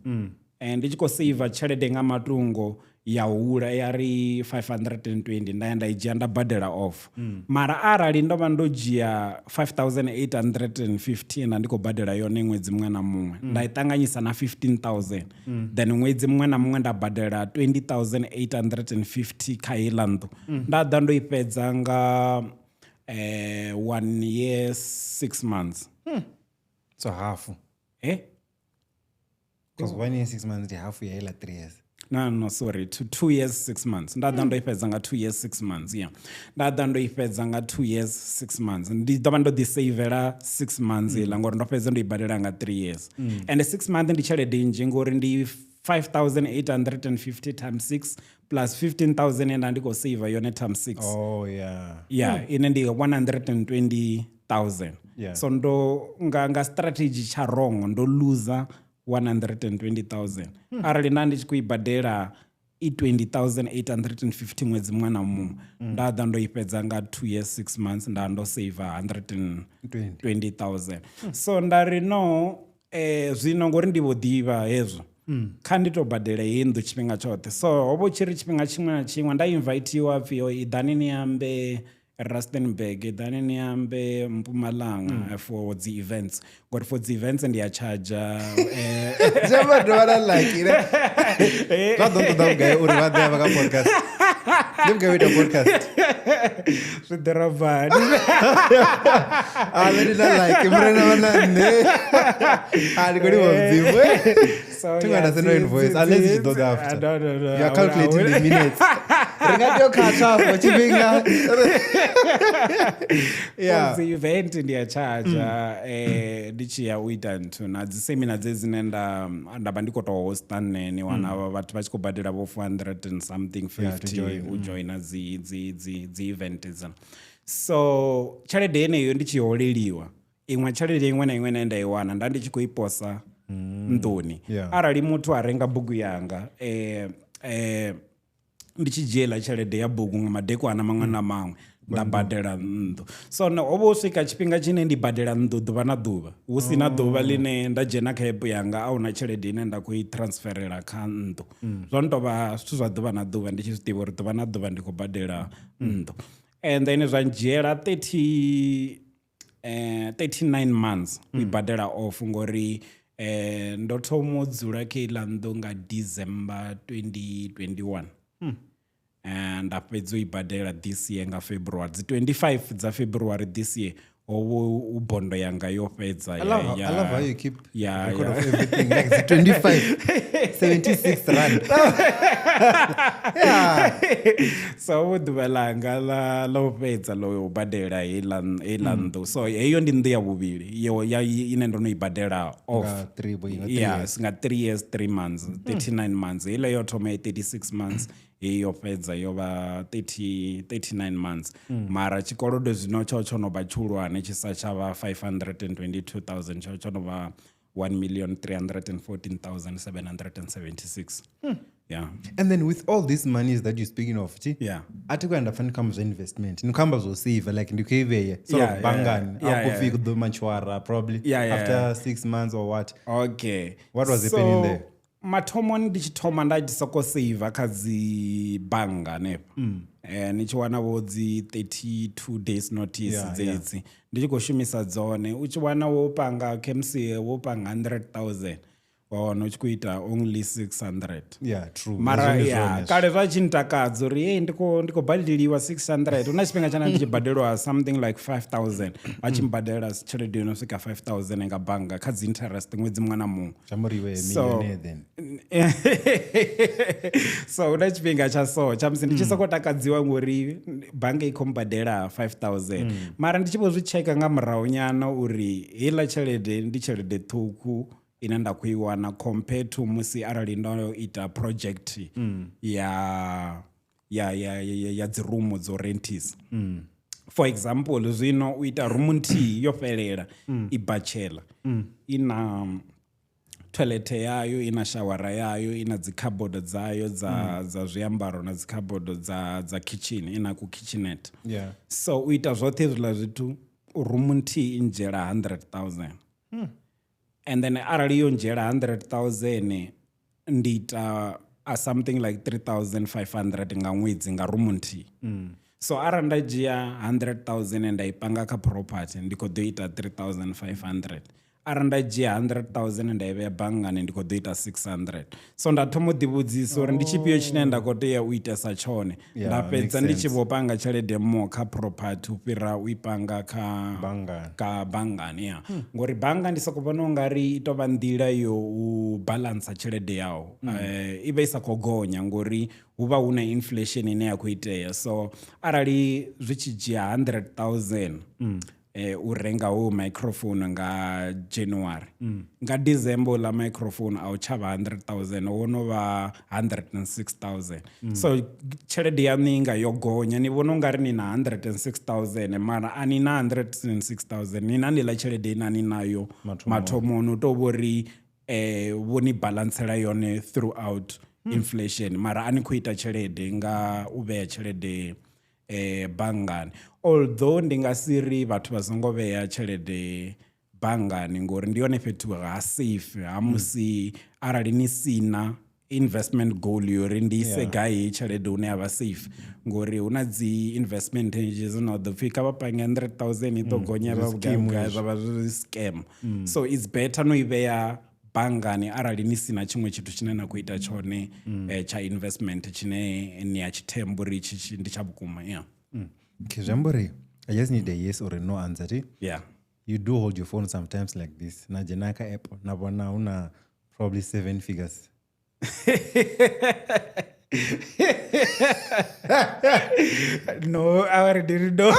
Ndi tshi khou save tshelede nga matungo ya hula ya ri 520, nda ya nda i dzhia nda badela off. Mara arali ndo vha ndo dzhia 5850 nda ndi khou badela yone ṅwedzi muṅwe na muṅwe, nda i ṱanganyisa na 15,000, then ṅwedzi muṅwe na muṅwe nda badela 20,850 kha heiḽa nnḓu, nda ḓa ndo i fhedza nga 1 year 6 months. So hafu? Eh? Because 1 year 6 months ndi hafu ya heiḽa 3 years. No, sorry, to 2 years 6 months. Nda ḓa ndo i fhedza nga 2 years 6 months, yeah. Nda ḓa ndo i fhedza nga 2 years 6 months. Ndi ḓo vha ndo ḓi savela 6 months iḽa, ngori ndo fhedza ndo i badela nga 3 years. And 6 months ndi tshelede nnzhi, ngori ndi 5850 times 6 plus 15,000 enda ndi khou save yone times 6. Oh yeah. Yeah, ine ndi 120,000. So ndo nga strategy tsha wrong ndo loser 120,000. Arali nda ndi tshi khou i badela i 20,850 ṅwedzi muṅwe na muṅwe, nda ḓa ndo i fhedza nga 2 years 6 months, nda ndo save 120,000. So nda ri no, zwino ngori ndi vho ḓivha hezwo, kha ndi to badela heyi nnḓu tshifhinga tshoṱhe. So ho vha hu tshi ri tshifhinga tshiṅwe na tshiṅwe nda invitiwa pfhi yo iḓani ni ambe. Rustenburg, ḓani ni ambe Mpumalanga for dzi events, ngori for dzi events ndi a charge. Zwi amba dovha na like ne zwa ḓo ṱoḓa vhugai uri vha ḓe vha kha podcast? Ndi vhugai u ita podcast? Zwi ḓorobani. A nṋe ndi na like murena vha na nṋe a ndi khou livha Mudzimu. So, Thi yeah, nga send no invoice unless you ḓo ḓa after. No, no, no, You I are calculating the minutes. Ri nga tea u khatha afho tshifhinga. Yeah. Dzi event ndi a charge, ndi tshi ya u ita nthu na dzi seminar dze dzine nda vha ndi khou tou hosta nṋe, ni wana vhathu vha tshi khou badela vho 400 and something Yeah, to 50 join. u joina dzi event dza. So tshelede yeneyo ndi tshi holeliwa, iṅwe tshelede iṅwe na iṅwe ine nda i wana nda ndi tshi khou i posa nḓuni. Arali muthu a renga bugu yanga, ndi tshi dzhiela tshelede ya bugu nga madekwana maṅwe na maṅwe nda badela nnḓu. So no, ho vha u swika tshifhinga tshine ndi badela nnḓu ḓuvha na ḓuvha, hu si na ḓuvha ḽine nda dzhena kha app yanga a huna tshelede ine nda khou i transferela kha nnḓu. Zwo no tovha zwithu zwa ḓuvha na ḓuvha, ndi tshi zwi ḓivha uri ḓuvha na ḓuvha ndi khou badela nnḓu. And then zwa ndzhiela 39 months u i badela off, ngori ndo thoma u dzula kha iḽa nnḓu nga December 2021. Nda fhedza u i badela this year nga February, dzi 25 dza February this year ho vha u bondo yanga yo fhedza. I love how you keep record of everything. Like the 25, 76 rand. Yeah. So vho ḓuvha langa la u fhedza ḽo u badela heiḽa nnḓu. So heyo ndi nnḓu ya vhuvhili yo ya ine ndo no i badela off. Nga three, boy, nga three Yeah, years. nga 3 years 3 months, 39 months. Heiḽa yo thoma i 36 months, heyi yo fhedza yo vha 39 months. Mara tshikolodo zwino tsho no vha tshihulwane, tshi sa tsha vha 522,000, tsho no vha 1,314,776. Yeah. And then with all these monies that you're speaking of, chi? A thi khou ya nda pfa ni khou amba zwa investment, ni khou amba zwo save, like ndi khou i vhea sort of banngani. A khou pfi ḓo matshuara probably after 6 months or what. Okay. What was So, happening there? Mathomoni ndi tshi thoma nda tshi soko save kha dzi bannga hanefha. Ni tshi wana vho dzi 32 days notice dzedzi. Ndi tshi khou shumisa dzone, u tshi wana wo panga KMC wo panga 100,000, wa wana u tshi khou ita only 600. Yeah, true. Mara Hezwo ndi ya zwone. kale zwa tshi ntakadza uri hey, ndi khou badeliwa 600. Hu na tshifhinga tshana ndi tshi badelwa something like 5000, vha tshi mbadela tshelede yo no swika 5000 nga bannga kha dzi interest ṅwedzi muṅwe na muṅwe. Zwi amba uri iwe So millionaire then. So hu na tshifhinga tsha so tsha musi ndi tshi soko takadziwa ngori bannga i khou mbadela 5000, mara ndi tshi vho zwi tsheka nga murahu nyana uri heiḽa tshelede ndi tshelede ṱhukhu ine nda khou i wana compared to musi arali ndo ita project ya dzi rumu dzo rentisa. For example, zwino u ita rumu nthihi yo fhelela i bachelor, ina toilet yayo, ina shawara yayo, ina dzi cupboard dzayo dza zwiambaro na dzi cupboard dza kitchen, ina ku kitchenette. So u ita zwoṱhe hezwiḽa zwithu, rumu nthihi i ndzhiela 100,000. And then arali yo ndzhiela 100,000, ndi ita a something like 3,500 nga ṅwedzi nga rumu nthihi. So arali nda dzhia 100,000 nda i panga kha property, ndi khou ḓo ita 3,500. Arali nda dzhia 100,000 nda i vhea banngani, ndi khou ḓo ita 600. So nda thoma u ḓivhudzisa uri ndi tshifhio tshine nda khou tea u itesa tshone. Yeah, Nda fhedza makes ndi tshi sense. vho panga tshelede more kha property u fhira u i panga kha Banngani. Ka banngani, ya. Ngori bannga ndi soko vhona ungari i tovha nḓila yo u balansa tshelede yau. I vha i sa khou gonya ngori hu vha hu na inflation ine ya khou itea. So arali zwi tshi dzhia 100,000 u renga ho microphone nga January, nga December ḽa microphone a u tsha vha 100,000, wo no vha 106,000. So tshelede yaṋu i nga yo gonya, ni vhona ungari ni na 106,000, mara a ni na 106,000, ni na nḓila tshelede ine a ni nayo mathomoni, u tou vhori vho ni balantsela yone throughout inflation, mara a ni khou ita tshelede nga u vhea tshelede banngani. Although ndi nga si ri vhathu vha songo vhea tshelede banngani, ngori ndi yone fhethu ha safe ha musi arali ni sina investment goal yori ndi ise gai heyi tshelede hune ya vha safe, ngori hu na dzi investment nnzhi dzine wa ḓo pfhi kha vha pange 100,000 i ḓo gonya vha vhugai vhugai, zwa vha zwi scam. So it's better no i vhea banngani arali ni sina tshiṅwe tshithu tshine na khou ita tshone tsha investment tshine ni a tshi themba uri ndi tsha vhukuma. Yeah. Okay, zwi amba uri I just need a yes or a no answer. Ti? Yeah. You do hold your phone sometimes like this. Na dzhena kha app na vhona hu na probably 7 figures. No, I already know.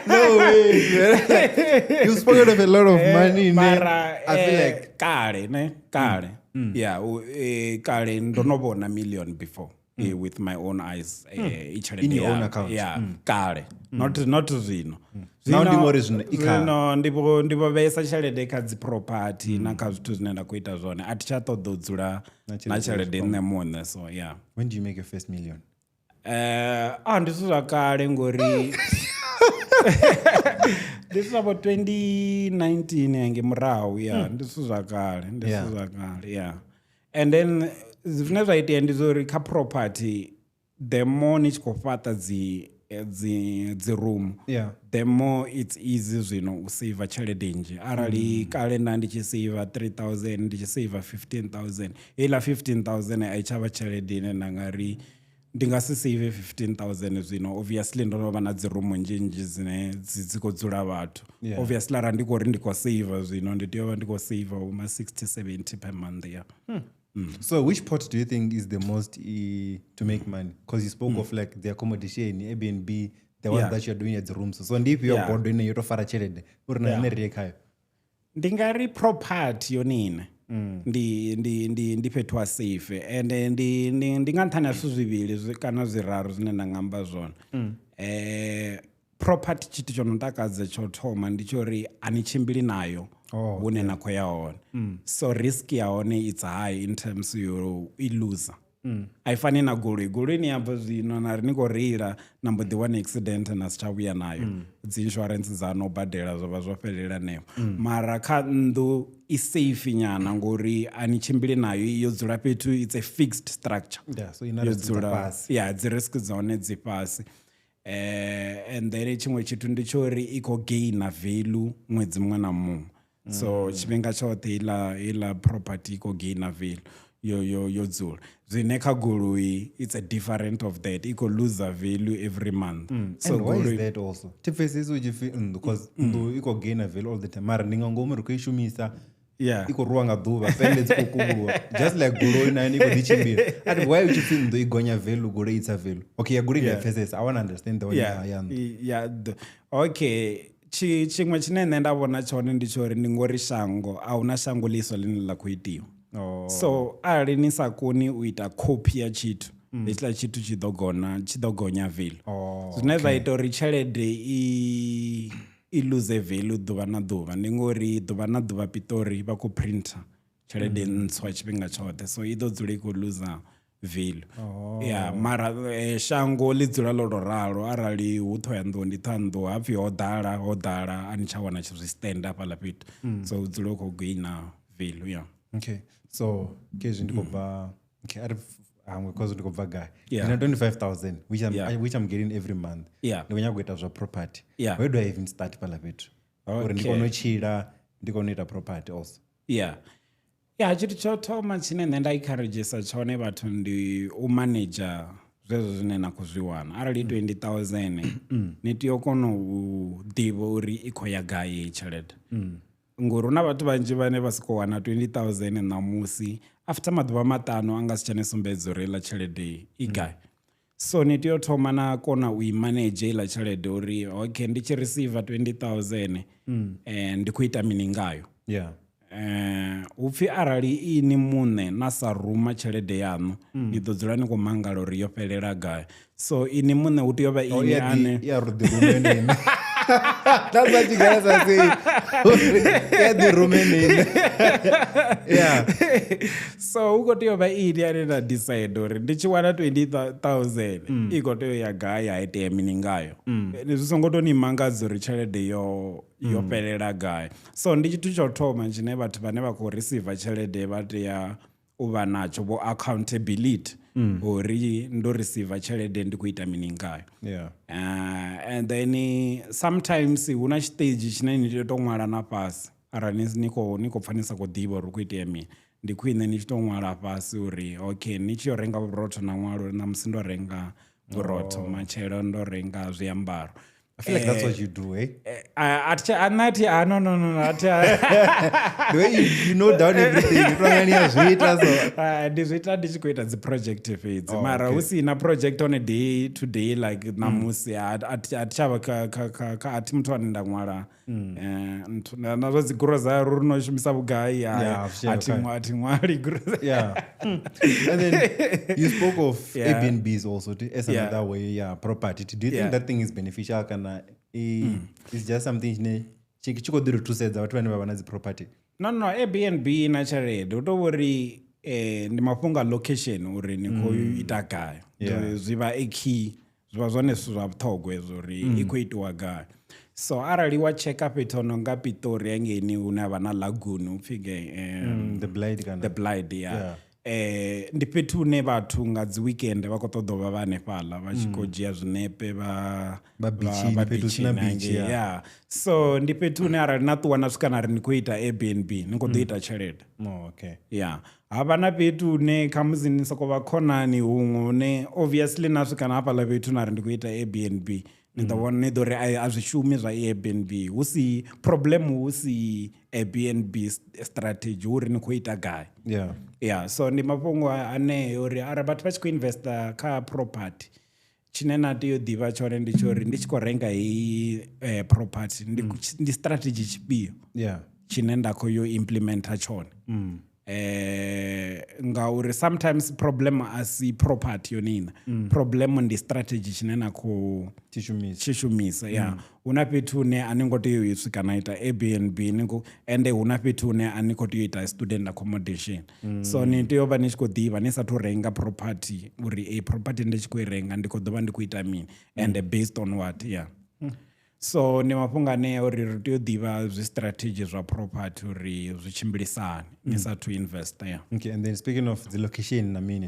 No way. You've spoken of a lot of money. Mara, I feel like kale, ne? Kale. Yeah, kale ndo no vhona million before. With my own eyes. In your own account. Yeah, kale. Not zwino. Now ndi ngori zwino i kha- Zwino ndi vho vhesa tshelede kha dzi property na kha zwithu zwine nda khou ita zwone. A thi tsha ṱoḓa u dzula na tshelede nṋe muṋe, so yeah. When do you make your first million? Ndi zwithu zwa kale ngori ndi zwithu zwa vho 2019 hangei murahu, yeah. Ndi zwithu zwa kale, ndi zwithu zwa kale, yeah. And then zwine zwa itea ndi zwa uri kha property the more ni tshi khou fhaṱa dzi room, the more it's easy zwino u save tshelede nnzhi. Arali kale nda ndi tshi save 3,000, ndi tshi save 15,000, heiḽa 15,000 a i tsha vha tshelede ine nda nga ri ndi nga si save 15,000 zwino. Obviously ndo no vha na dzi room nnzhi nnzhi dzine dzi khou dzula vhathu. Obviously arali ndi khou ri ndi khou save zwino, ndi tea u vha ndi khou save vho ma 60-70 per month, yeah. So which pot do you think is the most to make money? Because you spoke of like the accommodation, Airbnb, the ones that you're doing at the rooms. So ndi ifhio bodo ine yo to fara tshelede uri na nṋe ri ye khayo? Ndi nga ri property yone ine ndi fhethu ha safe, and ndi nga nṱhani ha zwithu zwivhili kana zwiraru zwine nda nga amba zwone. Property tshithu tsho no takadza tsho thoma ndi tsho uri a ni tshimbili nayo hune na khou ya hone. So risk ya hone it's high in terms yo i loser. A i fani na goloi. Goloi ni ya bva zwino na ri ni khou reila na mbo ḓi wana accident na si tsha vhuya nayo. Dzi insurance dza no badela zwo vha zwo fhelela neo. Mara kha nnḓu i safe nyana ngori a ni tshimbili nayo, yo dzula fhethu, it's a fixed structure. Yeah, so ina risk dza fhasi. Yeah, dzi risk dza hone dzi fhasi. And then tshiṅwe tshithu ndi tsho uri i khou gaina value ṅwedzi muṅwe na muṅwe. So tshifhinga tshoṱhe iḽa property i khou gaina value yo dzula. Zwine kha goloi it's a different of that, i khou lose value every month. So and why is that also? Thi pfesesi u tshi pfi nnḓu, cause nnḓu i khou gaina value all the time. Mara ndi nga ngomu ri khou i shumisa, i khou rwiwa nga ḓuvha, pennde dzi khou kunguluwa. Just like goloi na yone i khou ḓi tshimbila. Ati why u tshi pfi nnḓu i gonya value, goloi i tsa value? Okay, ya goloi ndi a pfesesa. I want to understand the one ya nnḓu. Yeah. Okay. Tshiṅwe tshine nṋe nda vhona tshone ndi tsho uri ndi ngori shango a huna shango ḽiswa ḽine ḽa khou itiwa. So arali ni sa koni u ita copy ya tshithu, hetshiḽa tshithu tshi ḓo gona, tshi ḓo gonya value. Zwine zwa ita uri tshelede i lose value ḓuvha na ḓuvha, ndi ngori ḓuvha na ḓuvha Pitori vha khou printer tshelede ntswa tshifhinga tshoṱhe, so i ḓo dzula i khou lose value. Yeah, mara shango ḽi dzula ḽo to ralo. Arali hu Ṱhohoyanḓou ndi Ṱhohoyanḓou, ha pfhi ho ḓala, ho ḓala, a ni tsha wana zwi stand hafhaḽa fhethu. So u dzula u khou gaina value, yeah. Okay, so kezwi ndi khou bva, okay, ari hangwe cause ndi khou bva gai. Ndi na 25,000 which which I'm getting every month. Ndi khou nyaga u ita zwa property. Where do I even start fhaḽa fhethu? Uri ndi kone u tshila, ndi kone u ita property also. Yeah. Yeah, tshithu tsho thoma tshine nṋe nda encouragesa tshone vhathu ndi u manager zwezwo zwine na khou zwi wana. Arali 20,000 ni tea u kona u ḓivha uri i khou ya gai heyi tshelede. Ngori hu na vhathu vhanzhi vhane vha sokou wana 20,000 ṋamusi, after maḓuvha maṱanu a nga si tsha ni sumbedza uri heiḽa tshelede i gai. So ni tea u thoma na kona u i manage heiḽa tshelede uri okay, ndi tshi receive 20,000 ndi khou ita mini ngayo. Hupfi arali ini muṋe na sa ruma tshelede yaṋu, ni ḓo dzula ni khou mangala uri yo fhelela gai. So ini muṋe hu tea u vha ini ane ya ri ḓi rume nini. That's what you guys are saying. Ya ḓi rume nini. Yeah. So hu khou tea u vha ini ane na decide uri ndi tshi wana 20,000 i khou tea u ya gai, ya itea mini ngayo. Zwi songo to ni mangadza uri tshelede yo fhelela gai. So ndi tshithu tsha u thoma tshine vhathu vhane vha khou receive tshelede vha tea u vha natsho vho accountability uri ndo receive tshelede ndi khou ita mini ngayo. And then sometimes hu na tshiṱeidzhi tshine ni tea u to ṅwala na fhasi arali ni khou pfa ni sa khou ḓivha uri hu khou itea mini, ndi khwine ni tshi to ṅwala fhasi uri okay ni tshi yo renga vhurotho na ṅwala uri ṋamusi ndo renga vhurotho, matshelo ndo renga zwiambaro. I feel like that's what you do, eh? No. The way you note down everything, you don't have so. Ndi zwi ita ndi tshi khou ita dzi project fhedzi, mara hu si na project on a day to day like ṋamusi a thi tshavha kha a thi muthu ane nda ṅwala na zwa dzi grocery uri no shumisa vhugai, a thi ṅwali grocery. Yeah. And then you spoke of Airbnbs also as another way, property. Do you think that thing is beneficial? Kana it's just something tshine tshi khou ḓi ri thusedza vhathu vhane vha vha na dzi property? No, Airbnb na tshelede u tou uri ndi mafhungo a location uri ni khou ita gai. Zwi vha a key, zwi vha zwone zwithu zwa vhuṱhogwa hezwo uri i khou itiwa gai. So arali wa checka fhethu ho no nga Pitori hangeini hune ha vha na lagoon upfhi The Blyde kana The Blyde, yeah. Ndi fhethu hune vhathu nga dzi weekend vha khou ṱoḓa u vha vha hanefhaḽa vha tshi khou dzhia zwinepe vha beachini, fhethu hu sina beach, yeah. So ndi fhethu hune arali na ṱuwa na swika na ri ni khou ita Airbnb ni khou ḓo ita tshelede. Oh, okay. Yeah. Havha na fhethu hune khamusi ni soko vha khonani huṅwe hune obviously na swika na hafhaḽa fhethu na ri ndi khou ita Airbnb, ni ḓo vhona ni ḓo ri a zwi shumi zwa Airbnb, hu si problem, hu si Airbnb strategy uri ni khou ita gai. Yeah. Yeah, so ndi mafhungo aneo uri arali vhathu vha tshi khou investa kha property, tshine na tea u ḓivha tshone ndi tsho uri ndi tshi khou renga heyi property ndi strategy tshifhio tshine nda khou yo implementa tshone. Ngauri sometimes problem a si property yone ine, problem ndi strategy tshine na khou tshi shumisa. Yeah. Hu na fhethu hune a ni ngo tea u swika na ita Airbnb, ende hu na fhethu hune a ni khou tea u ita student accommodation. So ni tea u vha ni tshi khou ḓivha ni sathu renga property uri eyi property ndi tshi khou i renga ndi khou ḓo vha ndi khou ita mini and based on what. Yeah. So ndi mafhungo anea uri ri tea u ḓivha zwi strategy zwa property uri zwi tshimbilisani ni sathu invest. Yeah. Okay, and then speaking of the location na mini,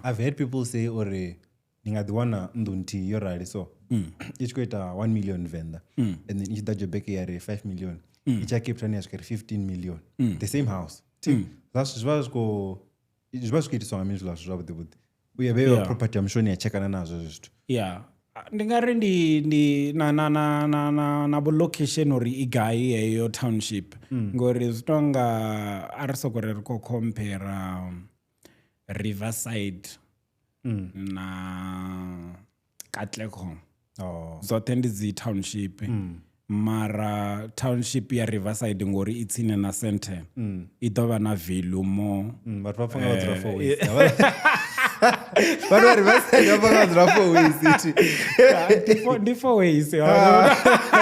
I've heard people say uri ni nga ḓi wana nnḓu nthihi yo rali so i tshi khou ita 1 million Venda, and then i tshi ḓa Joburg ya ri 5 million, i tshi ya Cape Town ya swika ri 15 million, the same house. Zwi vha zwi khou itiswa nga mini zwiḽa zwithu zwavhuḓi vhuḓi? U ya vheiwa property ya mushoni ya tshekana nazwo hezwo zwithu. Yeah. Ndi nga ri ndi na vho location uri i gai heyo township, ngori zwi tonga a ri soko ri ri khou compare Riverside na Katlehong. Zwoṱhe ndi dzi township, mara township ya Riverside ngori i tsini na Sandton i ḓo vha na value more. Vhathu vha pfa nga vha dzula 4 ways. Vhathu vha Riverside vha pfa nga vha dzula 4 ways. Ndi 4 ways.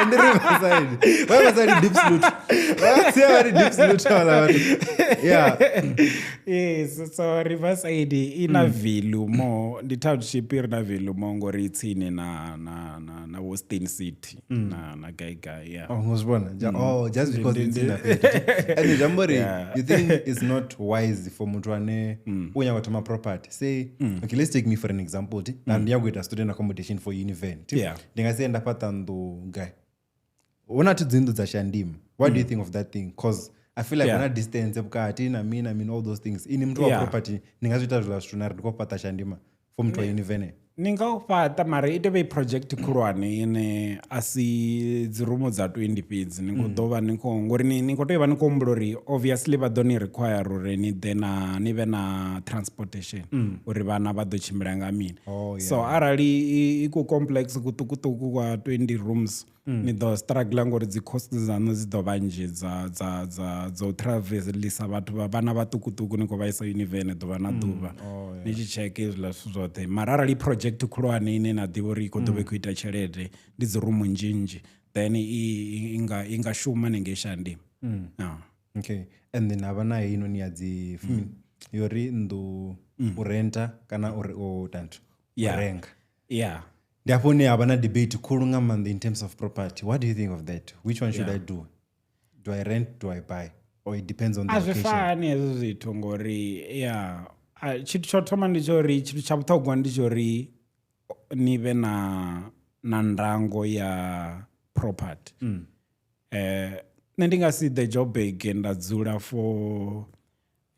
Ndi Riverside. Vha Riverside deep salute. Vha ri deep salute wala vhathu. Yeah. Yes, so Riverside i na value more, ndi township i re na value more ngori i tsini na Western City na gai gai. Yeah. Oh, ngozibona. Oh, just because it's in the and Jambori, you think it's not wise for muthu ane u nyaka u thoma property. Say, okay, let's take me for an example. Ndi nyaka u ita student accommodation for university. Ndi nga si enda fhaṱa nnḓu gai. Huna thi dzi nnḓu dza Shandima. What do you think of that thing? Because I feel like huna distance vhukati na mina, I mean all those things. Ini muthu wa property ni nga zwi ita zwiḽa zwithu na ri ndi khou fhaṱa Shandima for muthu wa university. Ni nga u fhaṱa mara i tea project khulwane ine a si dzi rumu dza 20 fhedzi, ni khou ḓo vha ni khou ngori ni khou tea u vha ni khou humbula uri obviously vha ḓo ni require uri ni ḓe na ni vhe na transportation uri vhana vha ḓo tshimbila nga mini. So arali i ku complex kuṱukuṱuku kwa 20 rooms ni ḓo struggle ngori dzi cost dzaṋu dzi ḓo vha nnzhi dza u travelisa vhathu vha vhana vhaṱukuṱuku ni khou vha isa university ḓuvha na ḓuvha ni tshi check hezwiḽa zwithu zwoṱhe. Mara arali project khulwane ine na ḓivha uri i khou ḓo vha i khou ita tshelede ndi dzi rumu nnzhi nnzhi, then i nga shuma hanengei Shandima. Okay, and then havha na heinoni ya dzi yo ri nnḓu u renta kana uri u tanto u renga. Yeah. Ndi hafho hune ha vha na debate khulu nga maanḓa in terms of property. What do you think of that? Which one should I do? Do I rent? Do I buy? Or it depends on the A zwi occasion? Fani hezwo zwithu ngori ya tshithu tsho thoma ndi tsho uri tshithu tsha vhuṱhogwa ndi tsho uri ni vhe na ndango ya property. Nṋe ndi nga si ḓe Joburg nda dzula for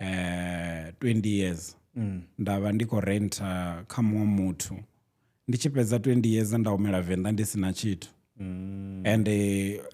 20 years, nda vha ndi khou renta kha muṅwe muthu, ndi tshi fhedza 20 years nda humela Venḓa ndi sina tshithu and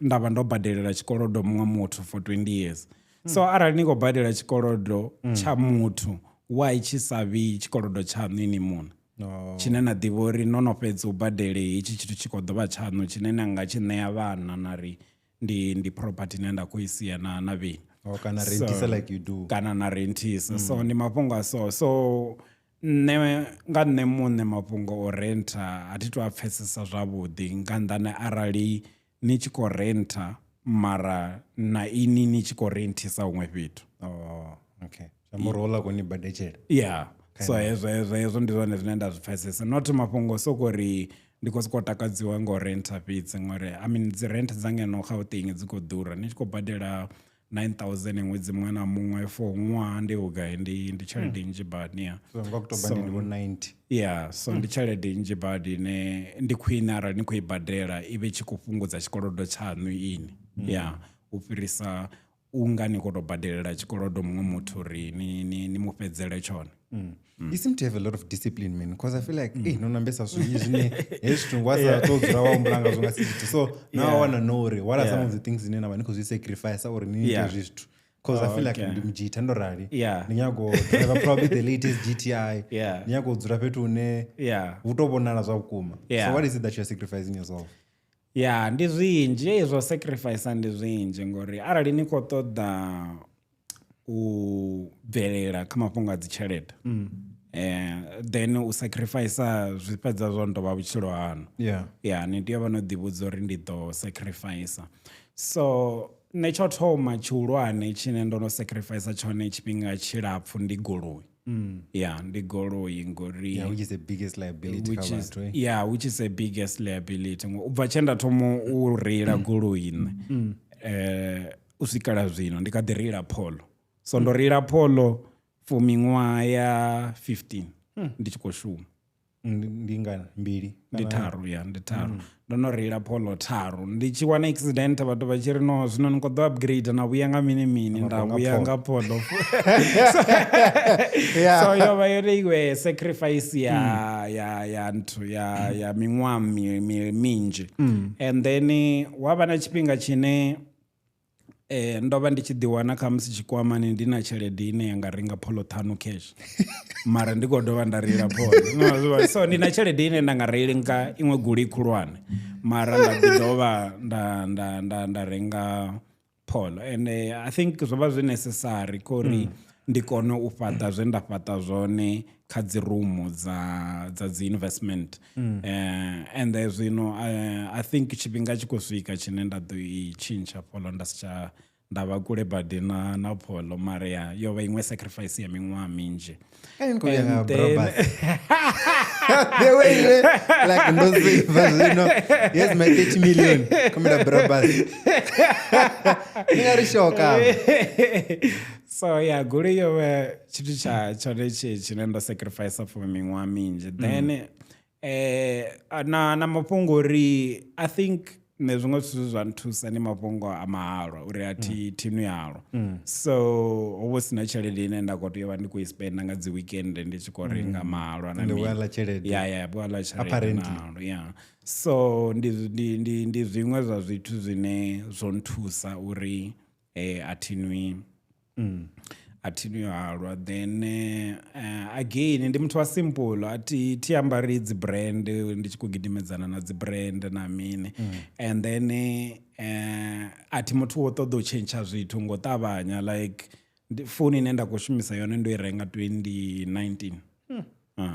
nda vha ndo badelela tshikolodo muṅwe muthu for 20 years. So arali ni khou badela tshikolodo tsha muthu, why tshi sa vhi tshikolodo tshaṋu ini muṋe? No. Tshine na ḓivha uri no no fhedza u badele hetshi tshithu tshi khou ḓo vha tshaṋu, tshine na nga tshi ṋea vhana na ri ndi property ine nda khou i sia na vheni. Or kana rentisa like you do. Kana na rentisa. So ndi mafhungo a so nṋe nga nṋe muṋe mafhungo o renta a thi to a pfesesa zwavhuḓi, nga nnḓani arali ni tshi khou renta mara na ini ni tshi khou rentisa huṅwe fhethu. Oh, okay. Zwi amba uri houḽa koni badetshela. Yeah, so hezwo ndi zwone zwine nda zwi pfesesa, not mafhungo soko ri ndi khou sokou takadziwa ngo renta fhedzi, ngori I mean dzi rent dza ngeno Gauteng dzi khou ḓura. Ni tshi khou badela 9000 ṅwedzi muṅwe na muṅwe for ṅwaha ndi vhugai? Ndi tshelede nnzhi badi, yeah. So nga October ndi vho 90. Yeah, so ndi tshelede nnzhi badi ine ndi khwine arali ni khou i badela i vhe tshi khou fhungudza tshikolodo tshaṋu ini, yeah, u fhirisa u nga ni khou tou badelela tshikolodo muṅwe muthu uri ni mu fhedzele tshone. You seem to have a lot of discipline, man, because I feel like no nambesa zwinzhi zwine hezwi zwithu wa sa to dzula wa humbula ngazwo nga si zwithu. So now I wanna know uri what are some of the things zwine na vha ni khou zwi sacrifice uri ni ite hezwi zwithu, because I feel like ndi mujita ndo rali, ndi nyago u drive probably the latest GTI, ndi nyago u dzula fhethu hune hu to vhonala zwa vhukuma. So what is it that you're sacrificing yourself? Ya, ndi zwinzhi zwo sacrifice, ndi zwinzhi ngori arali ni khou ṱoḓa u bvelela kha mafhungo a dzi tshelede, then u sacrifice zwi fhedza zwo no tovha vhutshilo haṋu. Ya, ni tea u vha no ḓivhudza uri ndi ḓo sacrifice. So nṋe tsho thoma tshihulwane tshine ndo no sacrifice tshone tshifhinga tshilapfhu ndi goloi. Ya, ndi goloi ngori Yeah, which is the biggest liability kha which is, vhathu, eh? Yeah, which is the biggest liability. U bva tshe nda thoma u reila goloi nṋe u swikela zwino ndi kha ḓi reila Polo. So ndo reila Polo for miṅwaha ya 15 ndi tshi khou shuma. Ndi ngana mbili? Ndi tharu, ya, ndi tharu. Ndo no reila Polo tharu. Ndi tshi wana accident vhathu vha tshi ri no zwino ni khou ḓo upgrade na vhuya nga mini mini, nda nga vhuya Polo. Nga Polo. So yo vha yone iwe sacrifice ya nthu ya miṅwaha minzhi. And then wa vha na tshifhinga tshine ndo vha ndi tshi ḓi wana khamusi tshikwamani ndi na tshelede ine ya nga renga Polo ṱhanu cash, mara ndi khou dovha nda reila Polo. So ndi na tshelede ine nda nga renga iṅwe goloi khulwane, mara nda ḓi dovha nda renga Polo. And I think zwo vha zwi necessary kori ndi kone u fhaṱa zwe nda fhaṱa zwone kha dzi rumu dza dzi investment. And zwino I think tshifhinga tshi khou swika tshine nda ḓo i tshintsha Polo, nda si tsha nda vha kule badi na Polo, mara ya yo vha iṅwe sacrifice ya miṅwaha minzhi. Kani ni khou vhuya nga And then- Brabus. The way like ndo save zwino. Yes, my 30 million. Komela Brabus. Ni nga ri shoka. So yeah, goloi yo vha tshithu tsha tshone tshine ndo sacrifice for miṅwaha minzhi. Then na mafhungo uri I think nṋe zwiṅwe zwithu zwa nthusa ndi mafhungo a mahalwa, uri a thi nwi halwa. So ho vha hu sina tshelede ine nda khou tea u vha ndi khou i spenda nga dzi weekend ndi tshi khou renga mahalwa na Ndi mini. vhuya ḽa tshelede. Ya, vhuya ḽa tshelede Apparently. na halwa, yeah. So ndi zwiṅwe zwa zwithu zwine zwo nthusa uri a thi nwi, a thi nwi halwa. Then again ndi muthu wa simple, a thi ambari dzi brand ndi tshi khou gidimedzana na dzi brand na mini. And then a thi muthu wo ṱoḓa u tshentsha zwithu ngo ṱavhanya, like phone ine nda khou shumisa yone ndo i renga 2019.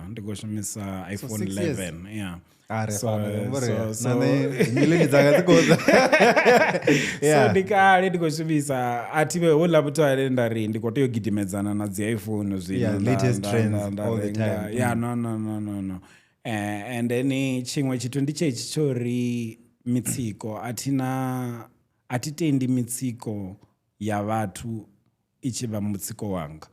Ndi khou shumisa iPhone 6 years. 11, yeah. Ah, ri a So, fana, ngori na so nṋe milioni dzanga dzi khou ḓa. So ndi kale ndi khou shumisa, a thi vhe houḽa muthu ane nda ri ndi khou tea u gidimedzana na dzi iPhone zwino. Yeah, latest trends nda all the renga. time. Yeah, no, no, no, no, no. And then tshiṅwe tshithu ndi tshetshe tsho ri mitsiko a thi na, a thi tendi mitsiko. ya vhathu i tshi vha mutsiko wanga.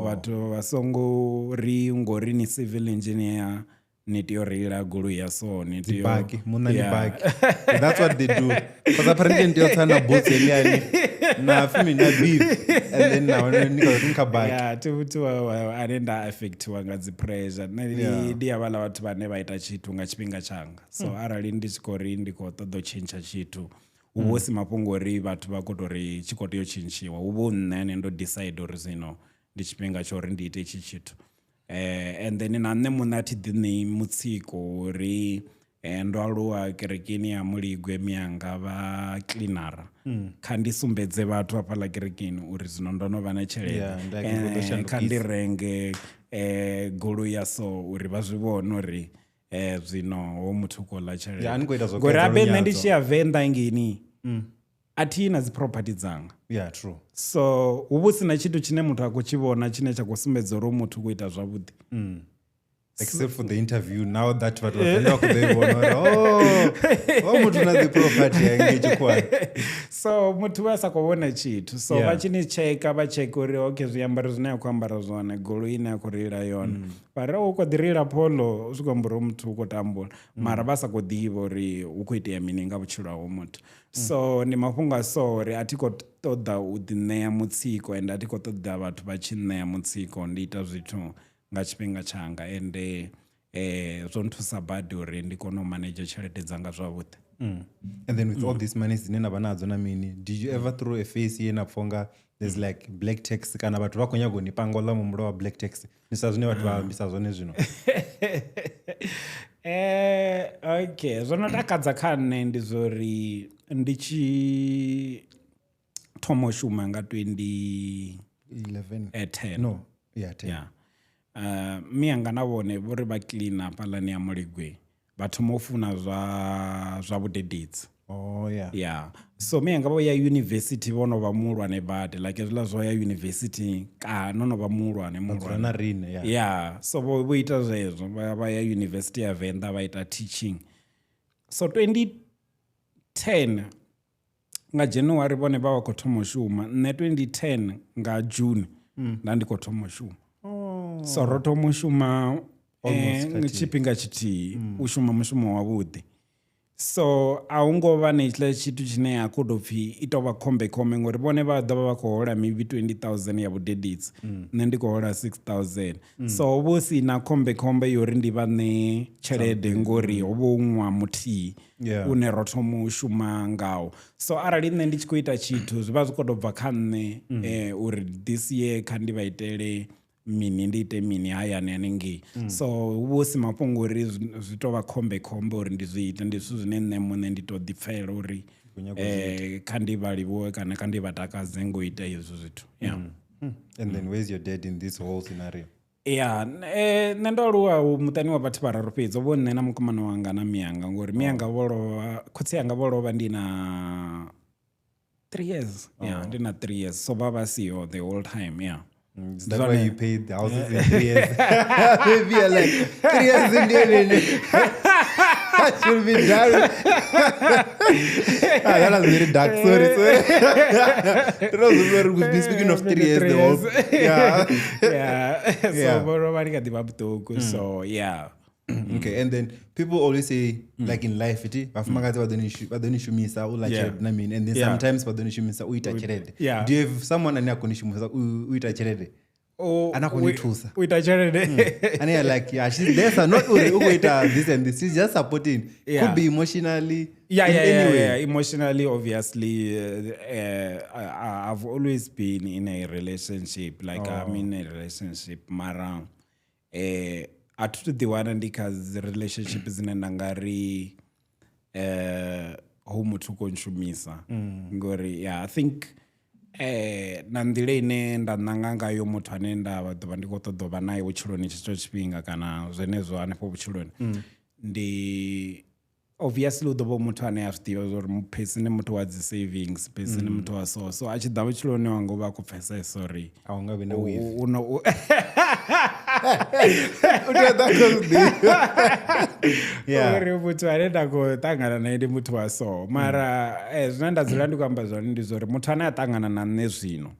Vhathu vha songo ri ngori ni civil engineer ni tea u reila goloi ya so, ni tea baki munna ndi baki. That's what they do. Because apparently ndi tea u tsa na boots eliani na fimi na beef and then na ni kha baki. Yeah, thi muthu ane nda affectiwa nga dzi pressure. Nṋe ndi ya vhaḽa vhathu vhane vha ita tshithu nga tshifhinga tshanga. So arali ndi tshi khou ri ndi khou ṱoḓa u tshintsha tshithu, hu vha hu si mafhungo uri vhathu vha khou tou ri tshi khou tea u tshintshiwa, hu vha hu nṋe ane ndo decide uri zwino ndi tshifhinga tsha uri ndi ite itshi tshithu. And then na nṋe muṋe a thi ḓi ṋei mutsiko uri ndo aluwa kerekeni ya Muligwe mianga vha cleanera, kha ndi sumbedze vhathu hafhaḽa kerekeni uri zwino ndo no vha na tshelede, kha ndi renge goloi ya so uri vha zwi vhone uri zwino ho muthu khou ḽa tshelede. Ngori habe nṋe ndi tshi ya Venḓa ngeni a thi na dzi property dzanga. Yeah, true. So hu vha hu sina tshithu tshine muthu a khou tshi vhona tshine tsha khou sumbedza uri muthu u khou ita zwavhuḓi. Except for the interview, now that vhathu vha Venḓa vha khou ḓo i vhona uri oh muthu na dzi property ya ngei tshikhuwani. So muthu vha sa khou vhona tshithu. So vha tshi ni tsheka, vha tsheka uri okay zwiambaro zwine a khou ambara zwone, goloi ine a khou reila yone. Vha ri u khou ḓi reila Polo, zwi khou amba uri muthu u khou tambula. Mara vha sa khou ḓivha uri hu khou itea mini nga vhutshilo ha muthu. So ndi mafhungo a so uri a thi khou ṱoḓa u ḓi ṋea mutsiko and a thi khou ṱoḓa vhathu vha tshi ṋea mutsiko. Ndi ita zwithu nga tshifhinga tshanga and zwo nthusa badi uri ndi kone u manage tshelede dzanga zwavhuḓi. And then with all these money dzine na vha nadzo na mini, did you ever throw a face ye na pfha unga there's like black tax kana vhathu vha khou nyaga u ni panga uḽa muhumbulo wa black tax? Ndi sa zwine vhathu vha ambisa zwone zwino. Okay, zwo no takadza kha nṋe ndi zwori ndi tshi thoma u shuma nga 2011 10. No, yeah, 10. Yeah. Mianga na vhone vho ri vha clean hafhaḽani ya Muligwe, vha thoma u funa zwa vhudededzi. Oh yeah. Yeah. So mianga vho ya university vho no vha muhulwane badi, like hezwiḽa zwo ya university ka no no vha muhulwane muhulwane. Na rine, yeah. Yeah. So vho ita zwezwo, vha ya university ya Venḓa vha ita teaching. So 2010 nga January vhone vha vha khou thoma u shuma, nṋe 2010 nga June nda ndi khou thoma u shuma. So ro thoma u shuma tshifhinga tshithihi, u shuma mushumo wavhuḓi. So a hu ngo vha na hetshiḽa tshithu tshine ya khou tou pfhi i tou vha khombekhombe ngori vhone vha ḓo vha vha khou hola maybe 20,000 ya vhudededzi, nṋe ndi khou hola 6,000. So ho vha hu si na khombekhombe yo uri ndi vha ṋee tshelede ngori ho vha hu ṅwaha muthihi une ro thoma u shuma ngawo. So arali nṋe ndi tshi khou ita tshithu zwi vha zwi khou tou bva kha nṋe uri this year kha ndi vha itele mini, ndi ite mini hayani hanengei. So hu vha hu si mafhungo uri zwi tou vha khombekhombe uri ndi zwi ite, ndi zwithu zwine nṋe muṋe ndi tou ḓipfela uri kha ndi vha livhuwe kana kha ndi vha takadze ngo ita hezwo zwithu. Yeah. And then where's your dad in this whole scenario? Yeah, nṋe ndo aluwa muṱani wa vhathu vhararu fhedzi, vho nṋe na mukomana wanga na mianga, ngori mianga vho lovha, khotsi anga vho lovha ndi na 3 years. Yeah, ndi na 3 years. So vha vha siho the whole time, yeah. Is that why you paid the houses in 3 years? Maybe you're like, 3 years in the I should be done. That was very dark. Sorry, sorry. We've been speaking of 3 years. The whole, yeah. Yeah. So, so yeah. Okay, and then people always say, like in life, and then sometimes yeah. Do you have someone and and you're like, yeah, she's there, so not this and this. She's just supporting. Yeah. Could be emotionally. Yeah, anyway. Yeah. Emotionally, obviously, I've always been in a relationship. Like I'm in a relationship, mara. A thi thu ḓiwana ndi kha relationship dzine nda nga ri ho muthu khou nshumisa, ngori yeah, I think na nḓila ine nda nanga ngayo muthu ane nda vha ḓovha ndi khou ṱoḓa u vha naye vhutshiloni tshetsho tshifhinga kana zwenezwo hanefho vhutshiloni, ndi Obviously u ḓo vha muthu ane a zwi ḓivha uri Percy ndi muthu wa dzi savings, Percy ndi muthu wa so. So a tshi ḓa vhutshiloni wanga u vha a khou pfesesa uri a hu nga vhi na weave. u no U tea u ḓa kha zwi ḓivha. Yeah. Uri muthu ane nda khou ṱangana nae ndi muthu wa so. Mara zwine nda dzula ndi khou amba zwone ndi zwa uri muthu ane a ṱangana na nṋe zwino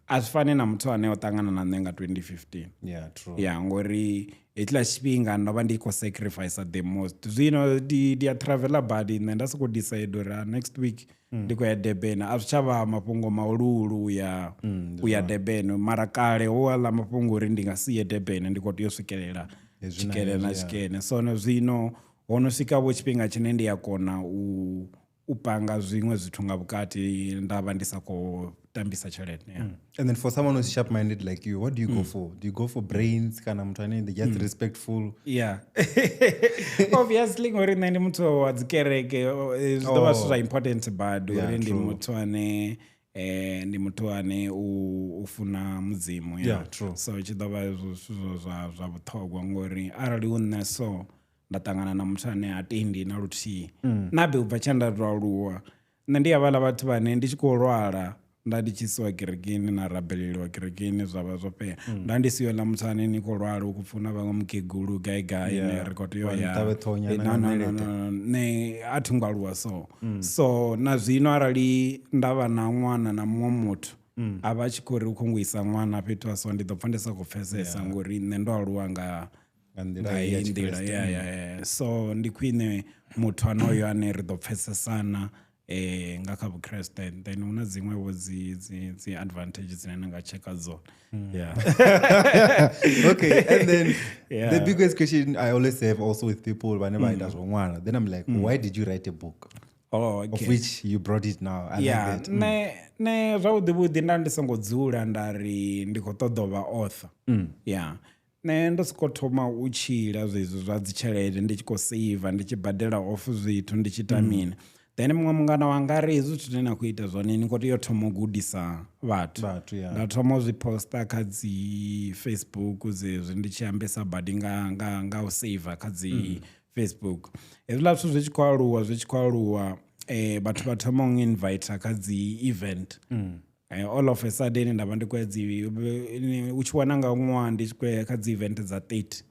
a zwi fani na muthu ane o ṱangana na nṋe nga 2015. Yeah, true. Yeah, ngori hetshiḽa tshifhinga ndo vha ndi khou sacrifice the most. Zwino ndi a travela badi nṋe nda sokou decide uri next week ndi khou ya Durban. A zwi tsha vha mafhungo mahuluhulu u ya Durban, mara kale ho aḽa mafhungo uri ndi nga si ye Durban, ndi khou tea u swikelela Hezwi na tshikene na hezwi, yeah. tshikene. So no zwino ho no swika vho tshifhinga tshine ndi a kona u panga zwiṅwe zwithu nga vhukati nda vha ndi sa khou tambisa tshelede. Yeah. And then for someone who's sharp-minded like you, what do you go for? Do you go for brains? Kana muthu ane they just respectful? Yeah. Obviously ngori nṋe ndi muthu wa dzi kereke, zwi ḓo vha zwithu zwa important badi Yeah, uri ndi true. muthu ane ndi muthu ane u funa Mudzimu. Yeah. Yeah, true. So tshi ḓo vha zwithu zwa vhuṱhogwa ngori arali u nṋe so nda ṱangana na muthu ane ha tendi na luthihi. Na be u bva tshe nda to aluwa nṋe ndi havhaḽa vhathu vhane ndi tshi khou lwala nda ndi tshi isiwa kerekeni na rabeleliwa kerekeni zwa vha zwo fhela. Nda ndi siho ḽa muthu ane ni khou lwala u khou pfuna vhaṅwe mukegulu gai gai ne ri khou tea u ya. Ṱavhe ṱhohonyana No, nga no, no, ṋeleṱe. no, no, nṋe a thi ngo aluwa so. So na zwino arali nda vha na ṅwana na muṅwe muthu a vha a tshi khou ri u khou ngo isa ṅwana fhethu ha so ndi ḓo pfha ndi sa khou pfesesa ngori nṋe ndo aluwa nga Nga nḓila nga ya heyi nḓila. Tshikriste. Yeah, yeah, yeah. So ndi khwine muthu anoyo ane ri ḓo pfesesana nga kha Vhukriste. Then hu na dziṅwe vho dzi advantage dzine na nga tsheka dzone. Yeah. Okay, and then Yeah. the biggest question I always have also with people whenever I ita zwa ṅwana, then I'm like, why did you write a book? Oh, okay. Of which you brought it now. I Yeah, like that. ne zwavhuḓi vhuḓi nda ndi songo dzula nda ri ndi khou ṱoḓa u vha author. Yeah. Nṋe ndo soko thoma u tshila zwezwi zwa dzi tshelede ndi tshi khou save, ndi tshi badela off zwithu, ndi tshi ita mini. Then muṅwe mungana wanga ri hezwi zwithu zwine na khou ita zwone ni khou tea u thoma u gudisa vhathu. Vhathu, yeah. Nda thoma u zwi posta kha dzi Facebook zwezwi ndi tshi ambesa badi nga u save kha dzi Facebook. Hezwiḽa zwithu zwi tshi khou aluwa, zwi tshi khou aluwa, vhathu vha thoma u invite kha dzi event. All of a sudden nda vha ndi khou ya dzi, u tshi wana nga ṅwaha ndi tshi khou ya kha dzi event dza 30.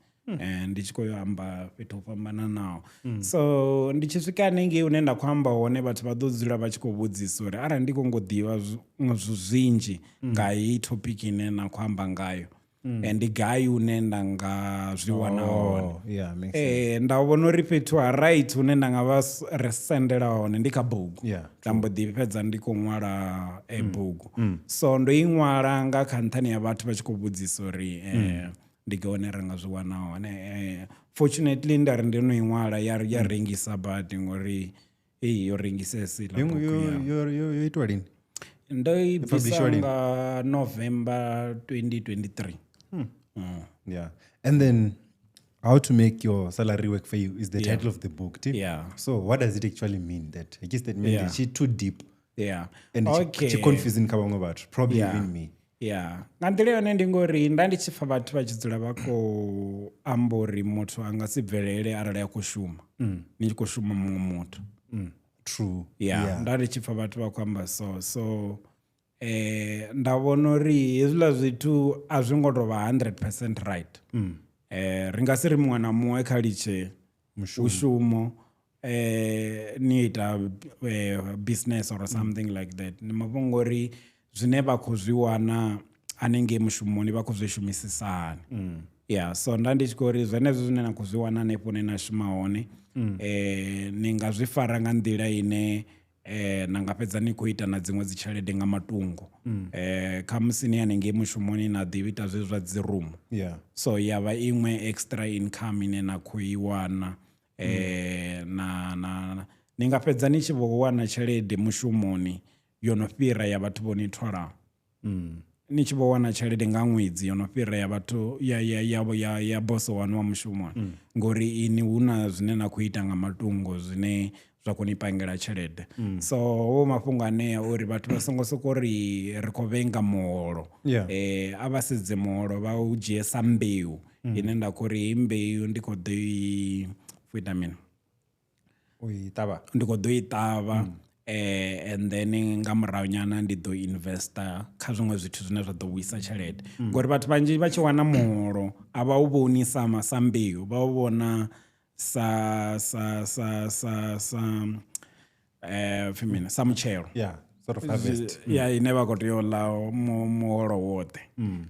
Ndi tshi khou yo amba fhethu ho fhambananaho. So ndi tshi swika hanengei hune nda khou amba hone vhathu vha ḓo dzula vha tshi khou vhudzisa uri arali ndi khou ngo ḓivha zwithu zwinzhi nga heyi topic ine na khou amba ngayo, ndi gai hune nda nga zwi wana hone. Oh, yeah, makes sense. Nda vhona uri fhethu ha right hune nda nga vha re sendela hone ndi kha bugu. Yeah, Nda mbo ḓi fhedza ndi khou ṅwala bugu. So ndo i ṅwala nga kha nṱhani ya vhathu vha tshi khou vhudzisa uri ndi gai hune ra nga zwi wana hone. Fortunately nda ri ndo no i ṅwala ya rengisa badi ngori ei yo rengisesa iḽa Yo, bugu yo, ya. yo, yo, yo itwa lini? Ndo i bvisa publishwa lini? nga November 2023. Yeah. And then how to make your salary work for you is the title of the book. Tip. Yeah. So what does it actually mean that? I guess that means Yeah. it's too deep. Yeah. And Okay. it's confusing kha vhaṅwe vhathu, probably Yeah. even me. Yeah. Nga nḓila yone ndi ngori nda ndi tshi pfa vhathu vha tshi dzula vha khou amba uri muthu a nga si bvelele arali a khou shuma. Ni tshi khou shuma muṅwe muthu. True. Yeah. Nda ndi tshi pfa vhathu vha khou amba so. So nda vhona uri hezwiḽa zwithu a zwi ngo tou vha 100% right. Ri nga si ri muṅwe na muṅwe kha litshe mushumo ni ita business or something like that. Ndi mafhungo uri zwine vha khou zwi wana hanengei mushumoni vha khou zwi shumisisa hani. Yeah, so nda ndi tshi khou uri zwenezwo zwine na khou zwi wana hanefho hune na shuma hone, ni nga zwi fara nga nḓila ine na nga fhedza ni khou ita na dziṅwe dzi tshelede nga matungo. Khamusi ni hanengei mushumoni na ḓi ita zwezwi zwa dzi room. Yeah. So ya vha iṅwe extra income ine na khou i wana. Na ni nga fhedza ni tshi vho wana tshelede mushumoni yo no fhira ya vhathu vho ni tholaho. Ni tshi vho wana tshelede nga ṅwedzi yo no fhira ya vhathu ya boso wanu wa mushumoni. Ngori ini hu na zwine na khou ita nga matungo zwine zwa khou ni pangela tshelede. So ho mafhungo anea uri vhathu vha songo soko ri ri khou vhenga muholo. Yeah. A vha sedze muholo vha u dzhie sa mbeu ine nda khou ri mbeu ndi khou ḓo i ita mini. Ndi khou ḓo i ṱavha and then nga murahu nyana ndi ḓo investa kha zwiṅwe zwithu zwine zwa ḓo vhuisa tshelede. Ngori vhathu vhanzhi vha tshi wana muholo a vha u vhoni sa mbeu, vha u vhona sa sa sa sa sa pfi sa mutshelo. Yeah, sort of harvest. Yeah, ine vha khou tea u ḽa muholo woṱhe.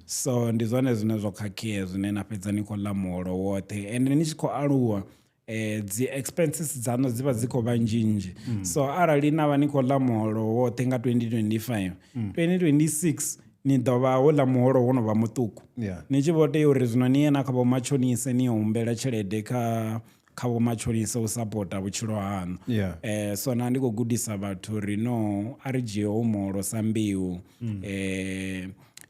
So ndi zwone zwine zwo khakhea zwine na fhedza ni khou ḽa muholo woṱhe, and ni tshi khou aluwa dzi expenses dzanu dzi vha dzi khou vha nzhinzhi. So arali na vha ni khou ḽa muholo woṱhe nga 2025, 2026 ni ḓo vha wo ḽa muholo wo no vha muṱuku. Ni tshi vho tea uri zwino ni ye na kha vho matshonise ni humbela tshelede kha vho matshonise u sapota vhutshilo haṋu. So na ndi khou gudisa vhathu uri no a ri dzhie ho muholo sa mbeu,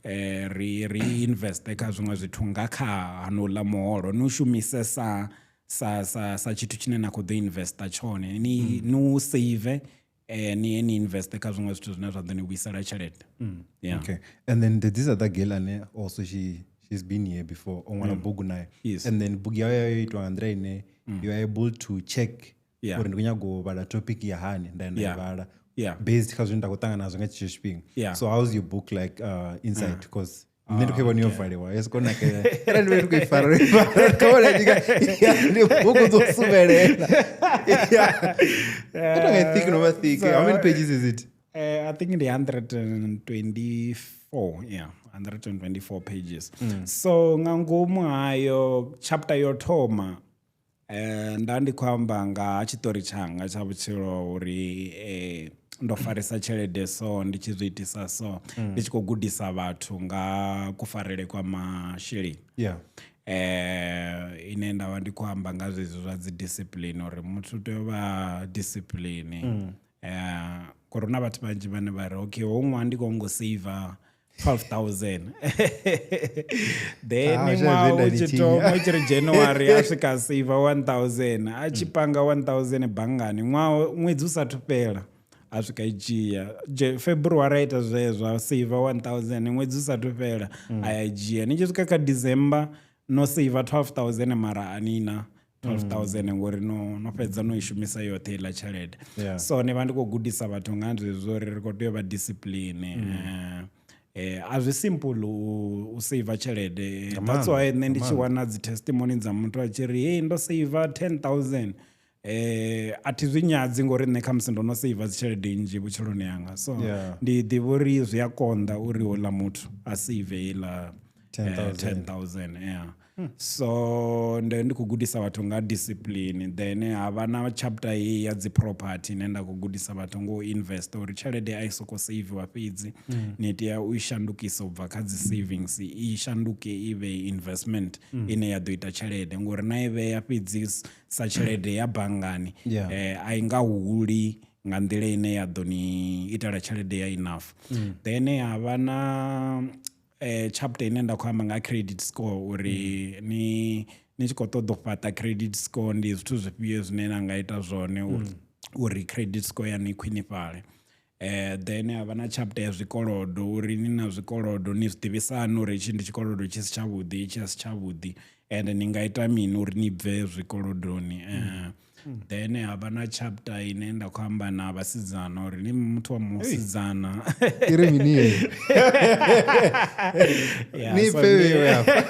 ri investe kha zwiṅwe zwithu nga kha hanouḽa muholo, ni u shumise sa tshithu tshine na khou ḓo investa tshone, ni u save, ni investe kha zwiṅwe zwithu zwine zwa ḓo ni vhuisela tshelede. Yeah. Okay. And then there's this other girl ane also she's been here before on one bugu naye. Yes. And then bugu yayo yo itwa nga nḓila ine you are able to check uri ndi khou nyaga u vhala topic ya hani nda nda vhala based kha zwine nda khou ṱangana nazwo nga tshetsho tshifhinga. So how's your book like inside? Because nṋe ndi khou i vhona yo valiwa yo soko nakela arali ndi vhe ndi khou i fara kha vhona ndi bugu dzo suvhelela. I think no thick. How many pages is it? I think the 124, yeah, 124 pages. So nga ngomu hayo chapter yo thoma nda ndi khou amba nga tshiṱori tshanga tsha vhutshilo uri ndo farisa tshelede so ndi tshi zwi itisa so ndi tshi khou gudisa vhathu nga kufarele kwa masheleni. Yeah. Ine nda vha ndi khou amba nga zwezwi zwa dzi discipline uri muthu u tea u vha discipline. Ngori huna vhathu vhanzhi vhane vha ri okay ho ṅwaha ndi khou ngo save 12,000. Then ṅwaha u tshi thoma u tshi ri January a swika save 1,000, a tshi panga 1,000 banngani ṅwaha ṅwedzi u sathu fhela a swika i dzhia. February a ita zwezwo a save 1,000 ṅwedzi u sathu fhela a ya dzhia. Ni tshi swika kha December no save 12,000 mara a nina 12,000 ngori no fhedza no i shumisa yoṱhe iḽa tshelede. So ni vha ndi khou gudisa vhathu nga zwezwo uri ri khou tea u vha discipline. A zwi simple u save tshelede. That's why nṋe ndi tshi wana dzi testimony dza muthu a tshi ri hey ndo save 10,000. A thi zwi nyadzi ngori nṋe khamusi ndo no save dzi tshelede nnzhi vhutshiloni hanga. So ndi ḓivha uri zwi a konḓa uri houḽa muthu a save iḽa 10,000. Yeah. So ndi khou gudisa vhathu nga discipline. Then ha vha na chapter iyi ya dzi property ine nda khou gudisa vhathu ngo invest uri tshelede a i soko saviwa fhedzi, ni tea u i shandukisa u bva kha dzi savings i shanduke i vhe investment ine ya ḓo ita tshelede, ngori na i vhea fhedzi sa tshelede ya banngani a i nga huli nga nḓila ine ya ḓo ni itela tshelede ya enough. Then ha vha na chapter ine nda khou amba nga credit score uri ni tshi khou ṱoḓa u fhaṱa credit score ndi zwithu zwifhio zwine na nga ita zwone uri credit score yaṋu i khwinifhale. Then ha vha na chapter ya zwikolodo uri ni na zwikolodo ni zwi ḓivhisa hani uri itshi ndi tshikolodo tshi si tshavhuḓi, itshi a si tshavhuḓi, and ni nga ita mini uri ni bve zwikolodoni. Then ha vha na chapter ine nda khou amba na vhasidzana uri ni muthu wa musidzana. Iri mini? Ni pfewe afha.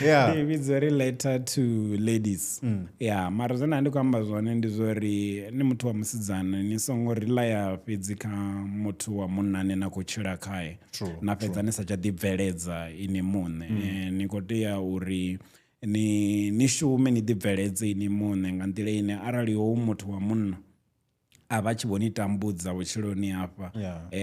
Yeah. Ndi vhidza uri letter to ladies. Yeah, mara zwine ndi khou amba zwone ndi zwori ni muthu wa musidzana ni songo relaya fhedzi kha muthu wa munna ane na khou tshila khae. Na fhedza ni sa tsha ḓi bveledza ini muṋe. Ni khou tea uri ni shume ni ḓibveledze ini muṋe nga nḓila ine arali ho muthu wa munna a vha tshi vho ni tambudza vhutshiloni hafha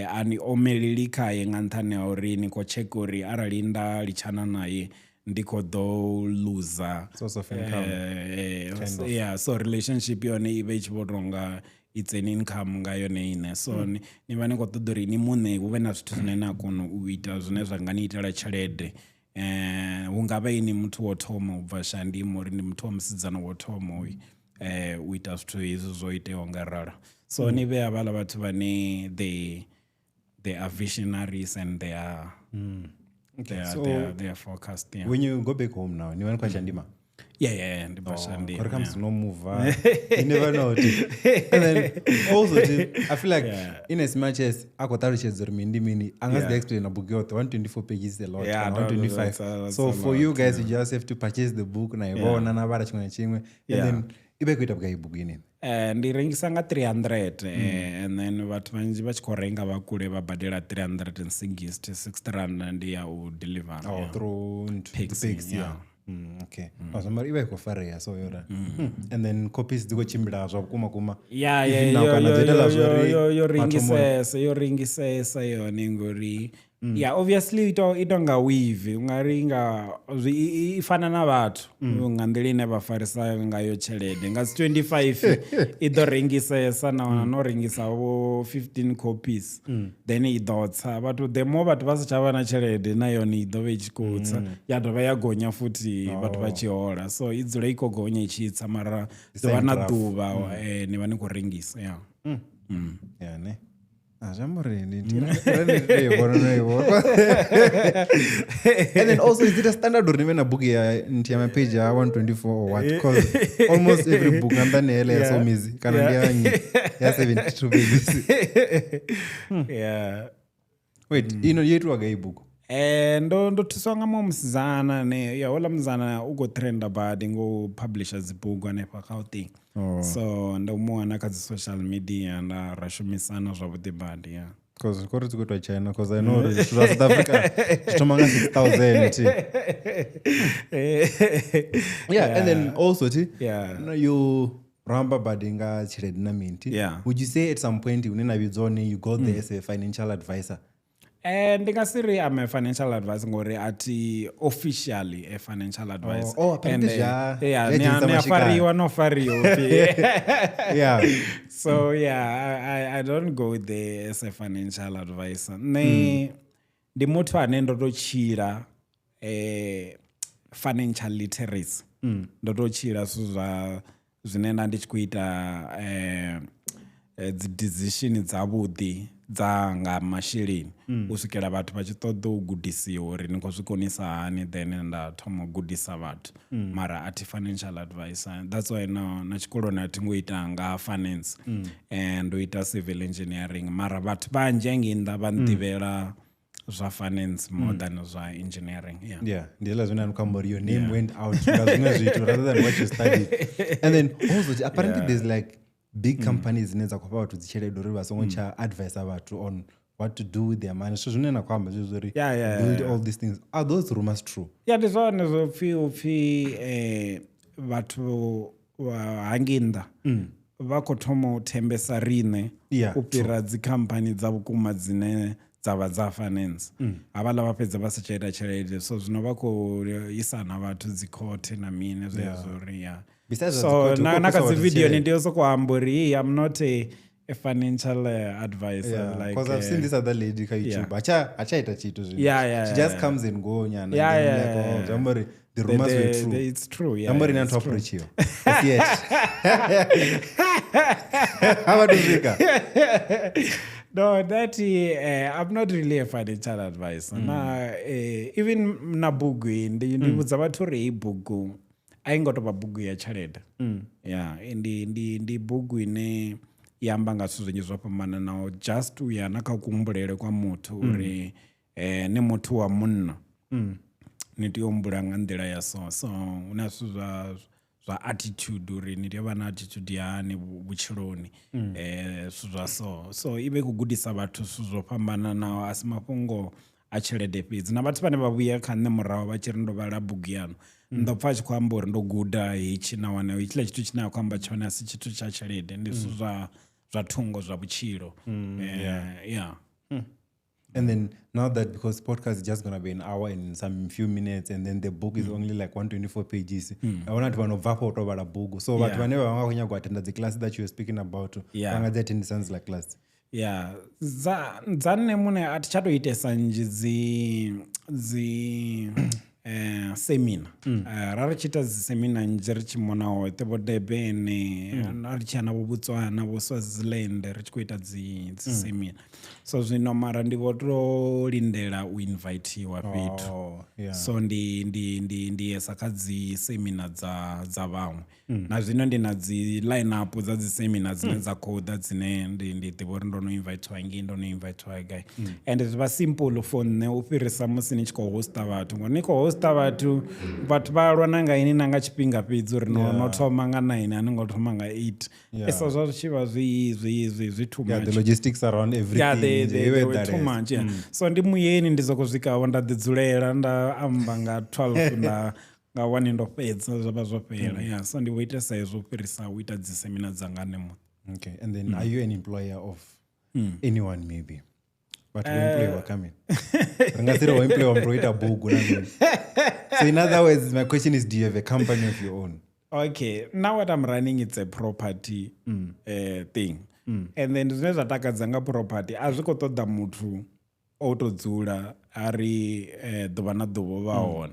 a ni omeleli khaye nga nṱhani ha uri ni khou check uri arali nda litshana naye ndi khou ḓo loser source of income. Yeah, so relationship yone i vha i tshi vho tonga it's an income nga yone ine. So ni vha ni khou ṱoḓa uri ni muṋe hu vhe na zwithu zwine na kona u ita zwine zwa nga ni itela tshelede. Hu nga vha ini muthu wo thoma u bva Shayandima uri ndi muthu wa musidzana wo thoma uyu u ita zwithu hezwi zwo iteaho nga ralo. So ni vhea vhaḽa vhathu vhane they are visionaries and they are they are, So, they are focused. Yeah. When you go back home now, ni vha ni khou ya Shayandima? Yeah, ndi bva Shayandima. Uri khamusi no move, you never know. And then also I feel like in as much as a khou ṱalutshedza uri mini ndi mini, a nga si ḓi explain bugu yoṱhe. 124 pages is a lot. Yeah, kana no, no, 125. that's So a for lot, you guys, you just have to purchase the book na i vhona na vhala tshiṅwe na tshiṅwe, and then i vha i khou ita vhugai bugu inini? Ndi rengisa nga 300, and then vhathu vhanzhi vha tshi khou renga vha kule vha badela 360, 60 rand ndi ya u deliver. Oh, through Pixie, Pixie, yeah. Okay. Mm. Mara i vha i khou farea so yora. And then copies dzi khou tshimbila zwa vhukuma kuma. Yeah, Even yeah, now yo, kana yo, dzo itela yo, zwa uri yo, yo mathomoni. ringisesa yone ngori yeah, obviously ito nga weave ungari nga i fana na vhathu nga nḓila ine vha farisa ngayo tshelede. Nga dzi 25 i ḓo rengisesa na wana no rengisa vho 15 copies, then i ḓo tsa. Vhathu, the more vhathu vha si tsha vha na tshelede, na yone i ḓo vha i tshi khou tsa, ya dovha ya gonya futhi vhathu vha tshi hola. So i dzula i khou gonya i tshi tsa, mara ḓuvha na graph. ḓuvha ni vha ni khou rengisa, yeah. Yeah, ne. Ah, zwi amba uri ndi vhona no i vhona. And then also, is it a standard uri ni vhe na book ya nthihi ya mapage ya 124 or what? Because almost every book nga nṱhani hele ya Somizi kana ndi ya nnyi ya 72 pages. Yeah. Wait, ino yo itiwa gai book? Ndo thuswa nga muṅwe musidzana ne ya houḽa musidzana u khou trenda badi ngo publisher dzi bugu hanefha Gauteng. So ndo mu wana kha dzi social media nda ra shumisana zwavhuḓi badi, yeah. Because kori dzi khou itwa China, because I know uri zwithu zwa South Africa zwi thoma nga 6000 thi. Yeah, and then also thi, no, you ramba badi nga tshelede na mini thi. Would you say at some point hune na vhidzwa hone you got there as a financial advisor? Ndi nga si ri I'm a financial advisor ngori a thi officially a financial advisor. Oh, apparently And, yeah, zwa dzhenisa ni a mashika. fariwa no fariwa upfi. Yeah. So yeah, I don't go there as a financial advisor. Nṋe ndi muthu ane ndo to tshila financial literacy. Ndo to tshila zwithu zwa zwine nda ndi tshi khou ita dzi decision dzavhuḓi dza nga masheleni u swikela vhathu vha tshi ṱoḓa u gudisiwa uri ni khou zwi konisa hani, then nda thoma u gudisa vhathu. Mara a thi financial advisor, that's why na tshikoloni a thi ngo ita nga finance, ndo ita civil engineering. Mara vhathu vhanzhi hangei nnḓa vha nḓivhela zwa finance more than zwa engineering, yeah. Yeah, ndi hezwiḽa zwine a ni khou amba uri your name went out nga zwiṅwe zwithu rather than what you studied. And then also apparently there's like big companies dzine dza khou fha vhathu dzi tshelede uri vha songo tsha advisa vhathu on what to do with their money. So zwine na khou amba zwezwo uri build all these things. Are those rumors true? Yeah, ndi zwone zwo pfi upfi vhathu vha hangei nnḓa vha khou thoma u thembesa riṋe u fhira dzi khamphani dza vhukuma dzine dza vha dza finance. Havhaḽa vha fhedza vha si tsha ita tshelede, so zwino vha khou isana vhathu dzi khothe na mini zwezwo uri ya. Besides So dzi khothe, na hu khou kha fhisa dzi vhathu video ni tshelede. tea u sokou amba uri hey, I'm not a financial advisor. Yeah, like, because I've seen this other lady kha YouTube. Acha ita tshithu zwino. Yeah, She yeah, just yeah. comes and go nyana. Yeah, And then yeah, like, yeah, oh, yeah. zwi amba uri the rumors were true. It's true, yeah, Amba uri yeah, na it's top true. ratio. Yes, yes. How about Africa? No, that I'm not really a financial advisor. Na even na bugu iyi, ndi vhudza vhathu uri heyi bugu a i ngo tou vha bugu ya tshelede. Yeah, ndi bugu ine ya amba nga zwithu zwinzhi zwo fhambananaho, just u ya na kha kuhumbulele kwa muthu uri ni muthu wa munna ni tea u humbula nga nḓila ya so. So hu na zwithu zwa attitude uri ni tea u vha na attitude ya hani vhutshiloni, zwithu zwa so. So i vha i khou gudisa vhathu zwithu zwo fhambananaho, a si mafhungo a tshelede fhedzi. Na vhathu vhane vha vhuya kha nṋe murahu vha tshi ri ndo vhala bugu yanu, ndo pfa a tshi khou amba uri ndo guda hetshi, na wana hetshiḽa tshithu tshine a khou amba tshone a si tshithu tsha tshelede, ndi zwithu zwa thungo zwa vhutshilo. Yeah. And then now that, because podcast is just going to be an hour and some few minutes, and then the book is only like 124 pages. I want to know vha khou tou vhala bugu. So vhathu vhane vha nga khou nyaga u attenda dzi class that you were speaking about, vha nga dzi attend sounds like class. Yeah. Dza nṋe muṋe a thi tsha tou itesa nnzhi dzi Seminar. Ra ri tshi ita dzi seminar nnzhi ri tshi mona hoṱhe vho Durban, ri tshi ya na vho Botswana, vho Swaziland, ri tshi khou ita dzi seminar. So zwino mara ndi vho to lindela u invitiwa fhethu. Oh, yeah. So ndi yesa kha dzi seminar dza vhaṅwe. Na zwino ndi na dzi line up dza dzi seminar dzine dza khou ḓa, dzine ndi ḓivha uri ndo no invitiwa ngei, ndo no invitiwa gai. And zwi vha simple for nṋe u fhirisa musi ni tshi khou hosta vhathu, ngori ni khou hosta vhathu, vhathu vha lwa na nga ini na nga tshifhinga fhedzi uri no thoma nga 9, a ni ngo thoma nga 8. So zwa zwi tshi vha zwi too Yeah, much. the logistics around everything. Yeah, they were they were that too is. much. Yeah. So ndi muyeni, ndi soko swika nda ḓi dzulela nda amba nga 12 nda nga 1 ndo fhedza, zwa vha zwo fhela. Yeah, so ndi vho itesa hezwo u fhirisa u ita dzi seminar dzanga nṋe muṋe. Okay, and then are you an employer of anyone maybe? But we employ coming. Ri nga si ri wo employ muthu o ita bugu na mini. So in other words, my question is, do you have a company of your own? Okay, now what I'm running, it's a property thing. And then zwine zwa takadza nga property, a zwi khou ṱoḓa muthu o to dzula a ri ḓuvha na ḓuvha vha hone.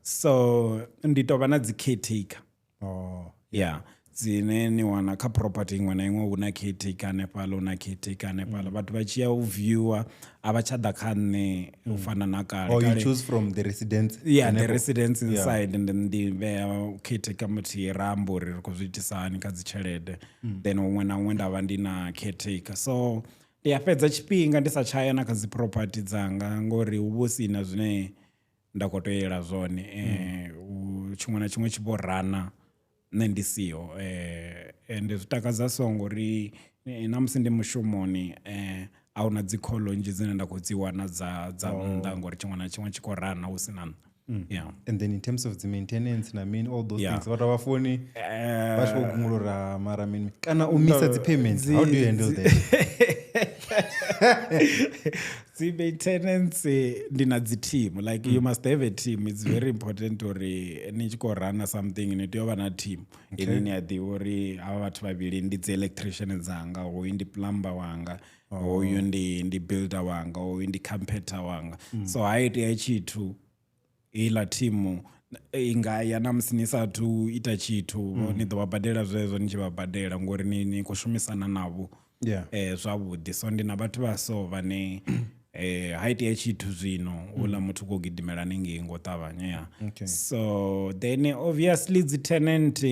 So ndi tou vha na dzi caretaker. Oh. Yeah, dzine ni wana kha property iṅwe na iṅwe hu na caretaker hanefhaḽa, hu na caretaker hanefhaḽa. Vhathu vha tshi ya u viewer a vha tsha ḓa kha nṋe u fana na kale. Oh, you Kale- choose from the residents. Yeah, the hanefho? residents inside, and then ndi vhea caretaker muthihi, ra amba uri ri khou zwi itisa hani kha dzi tshelede. Then huṅwe na huṅwe nda vha ndi na caretaker. So ndi a fhedza tshifhinga ndi sa tshaya na kha dzi property dzanga, ngori hu vha hu sina zwine nda khou tea yela zwone. Tshiṅwe na tshiṅwe tshi vho rana nṋe ndi siho. Ende zwi takadza so ngori na musi ndi mushumoni, a huna dzi call nnzhi dzine nda khou dzi wana dza nnḓa, ngori tshiṅwe na tshiṅwe tshi khou rana hu sina nṋe. Yeah. And then in terms of the maintenance na mini, all those things, vhathu vha foni vha tshi khou gungula mara mini kana u misa dzi payments, how do you handle that? Dzi maintenance ndi na dzi team. Like, you must have a team. It's very important uri ni tshi khou rana something ni tea u vha na team ine ni a ḓivha uri havha vhathu vhavhili ndi dzi electrician dzanga, hoyu ndi plumber wanga, hoyu ndi builder wanga, hoyu ndi carpenter wanga. So ha itea tshithu, heiḽa team i nga ya na musi ni sathu ita tshithu, ni ḓo vha badela zwezwo ni tshi vha badela, ngori ni khou shumisana navho zwavhuḓi. So ndi na vhathu vha so vhane ha itea tshithu zwino uḽa muthu khou gidimela hanengei ngo ṱavhanya. Yeah. Okay. So then obviously dzi tenant,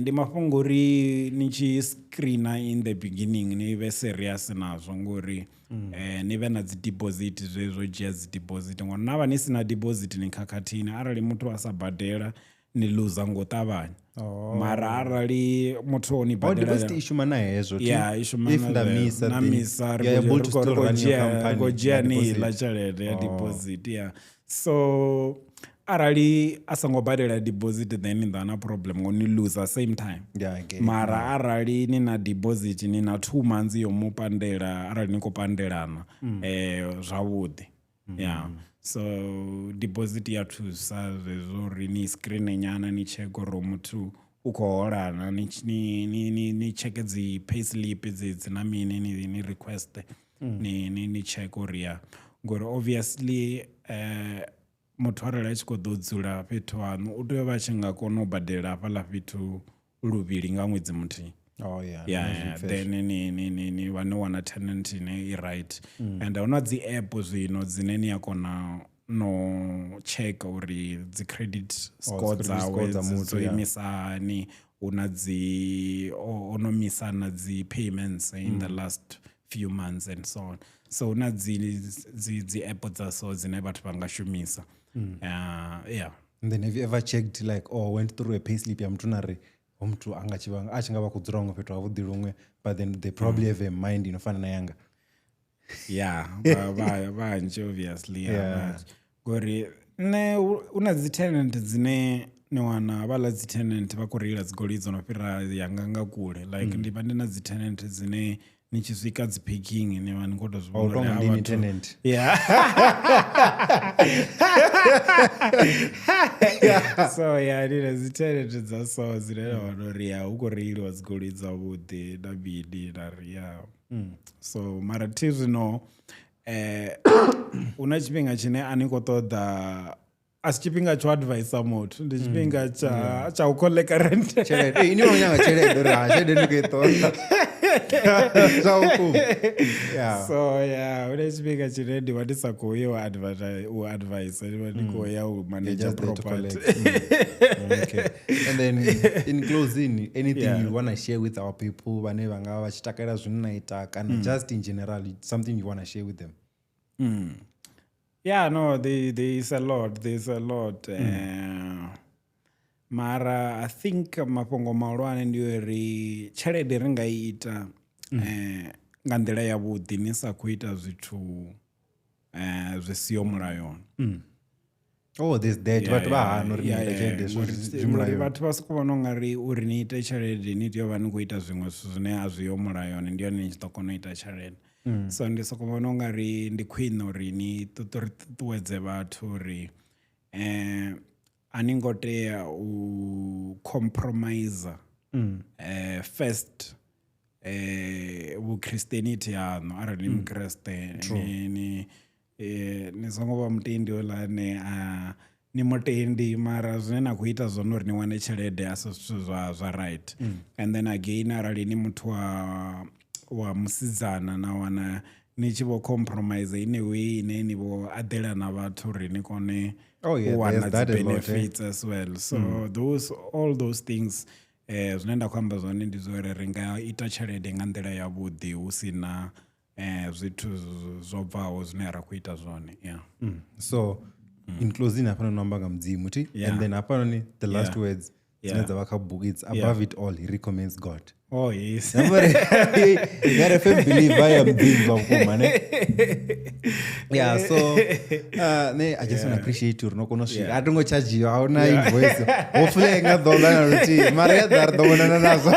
ndi mafhungo uri ni tshi screena in the beginning ni vhe serious nazwo, ngori ni vhe na dzi deposit, zwezwo dzhia dzi deposit, ngori na vha ni sina deposit ni khakhathini. Arali muthu a sa badela ni luza ngo ṱavhanya. Mara arali muthu o ni Oh, badela, deposit i shuma na hezwo. Yeah, i shuma If na nda zwezwo. misa, Na then misa, ri you are able to still ri khou run your ri company khou dzhia na ni deposit. iḽa tshelede ya deposit. Yeah, so arali a songo badela deposit, then ni ḓa na problem ngo ni lose same time. Yeah, I get it. Mara arali ni na deposit, ni na 2 months yo mu pandela, arali ni khou pandelana zwavhuḓi. Yeah, so deposit ya thusa zwezwo uri ni screen nyana, ni check uri muthu u khou holana, ni check dzi payslip dzedzi na mini, ni request, ni check uri ya, ngori obviously muthu arali a tshi khou ḓo dzula fhethu haṋu u tea u vha a tshi nga kona u badela hafhaḽa fhethu luvhili nga ṅwedzi muthihi. Oh yeah. Yeah, no, yeah. zwi Then ni vha no wana tenant ine i right. And huna dzi app zwino dzine ni a kona no check uri dzi credit score credit score dzawe dza muthu, dzo yeah. imisa hani, una dzi o no misa na dzi payments in the last few months and so on. So huna dzi app dza so dzine vhathu vha nga shumisa. Yeah. And then have you ever checked like or went through a payslip ya muthu na ri ho muthu anga tshi vha a tshi nga vha khou dzula huṅwe fhethu havhuḓi luṅwe, but then they probably have a mind ino fana na yanga? Yeah, vhanzhi obviously, yeah, Yeah. vhanzhi. Ngori nṋe hu na dzi tenant dzine ni wana havhaḽa dzi tenant vha khou reila dzi goloi dzo no fhira yanga nga kule. Like, ndi vha ndi na dzi tenant dzine ni tshi swika dzi parking ni vha ni khou tou zwi O vhona uri tonga havha ndini vhathu- tenant. Yeah. So yeah, ndi na dzi tenant dza so dzine nda wana uri ya hu khou reiliwa dzi goloi dzavhuḓi na mini na ri ya. So mara thi zwino hu na tshifhinga tshine a ni khou ṱoḓa A si tshifhinga tsho advisa muthu, ndi tshifhinga tsha u collect rent. Tshelede. Ini vha nyanga tshelede uri ha tshelede ndi khou i ṱoḓa zwa vhukuma. Yeah. So yeah, hu na tshifhinga tshine ndi vha ndi sa khou ya u advise, ndi vha ndi khou ya u manage Just there to property. collect. Okay. And then in closing, anything you want to share with our people vhane vha nga vha vha tshi takalela zwine na ita kana just in general something you want to share with them? Yeah, no, there is a lot. There's a lot. Mara I think mafhungo mahulwane ndi uri tshelede ri nga i ita nga nḓila ya vhuḓi, ni sa khou ita zwithu zwi siho mulayoni. Oh, there's that. Vhathu vha hana uri ni ita tshelede zwi mulayoni. Vhathu vha soko vhona ungari uri ni ite tshelede ni tea u vha ni khou ita zwiṅwe zwithu zwine a zwiho mulayoni, ndi hone ni tshi ḓo kona u ita tshelede. So ndi soko vhona ungari ndi khwine uri ni ṱuṱuwedze vhathu uri a ni ngo tea u compromise first vhuchristianity haṋu arali ni mukriste, ni songo vha mutendi ola ane a ni mutendi mara zwine na khou ita zwone uri ni wane tshelede a si zwithu zwa right. And then again arali ni muthu wa musidzana na wana ni tshi vho compromise in a way ine ni vho aḓela na vhathu uri ni kone Oh, yeah, u wana there's that dzi a lot, eh? benefits as well. So those all those things, zwine nda khou amba zwone ndi zwa uri ri nga ita tshelede nga nḓila ya vhuḓi hu si na zwithu zwo bvaho zwine ra khou ita zwone. Yeah. So in closing hafhanoni no amba nga Mudzimu thi? And then hafhanoni the last words dzine dza vha kha book, it's above it all he recommends God. Oh yes. You're a firm believer ya Mudzimu zwa vhukuma, ne? Yeah, so ne I just want to appreciate uri no kona u swika. A thi ngo chargiwa, a huna invoice. Hopefully i nga ḓo ḓa na luthihi, mara ya ḓa ri ḓo vhonana nazwo.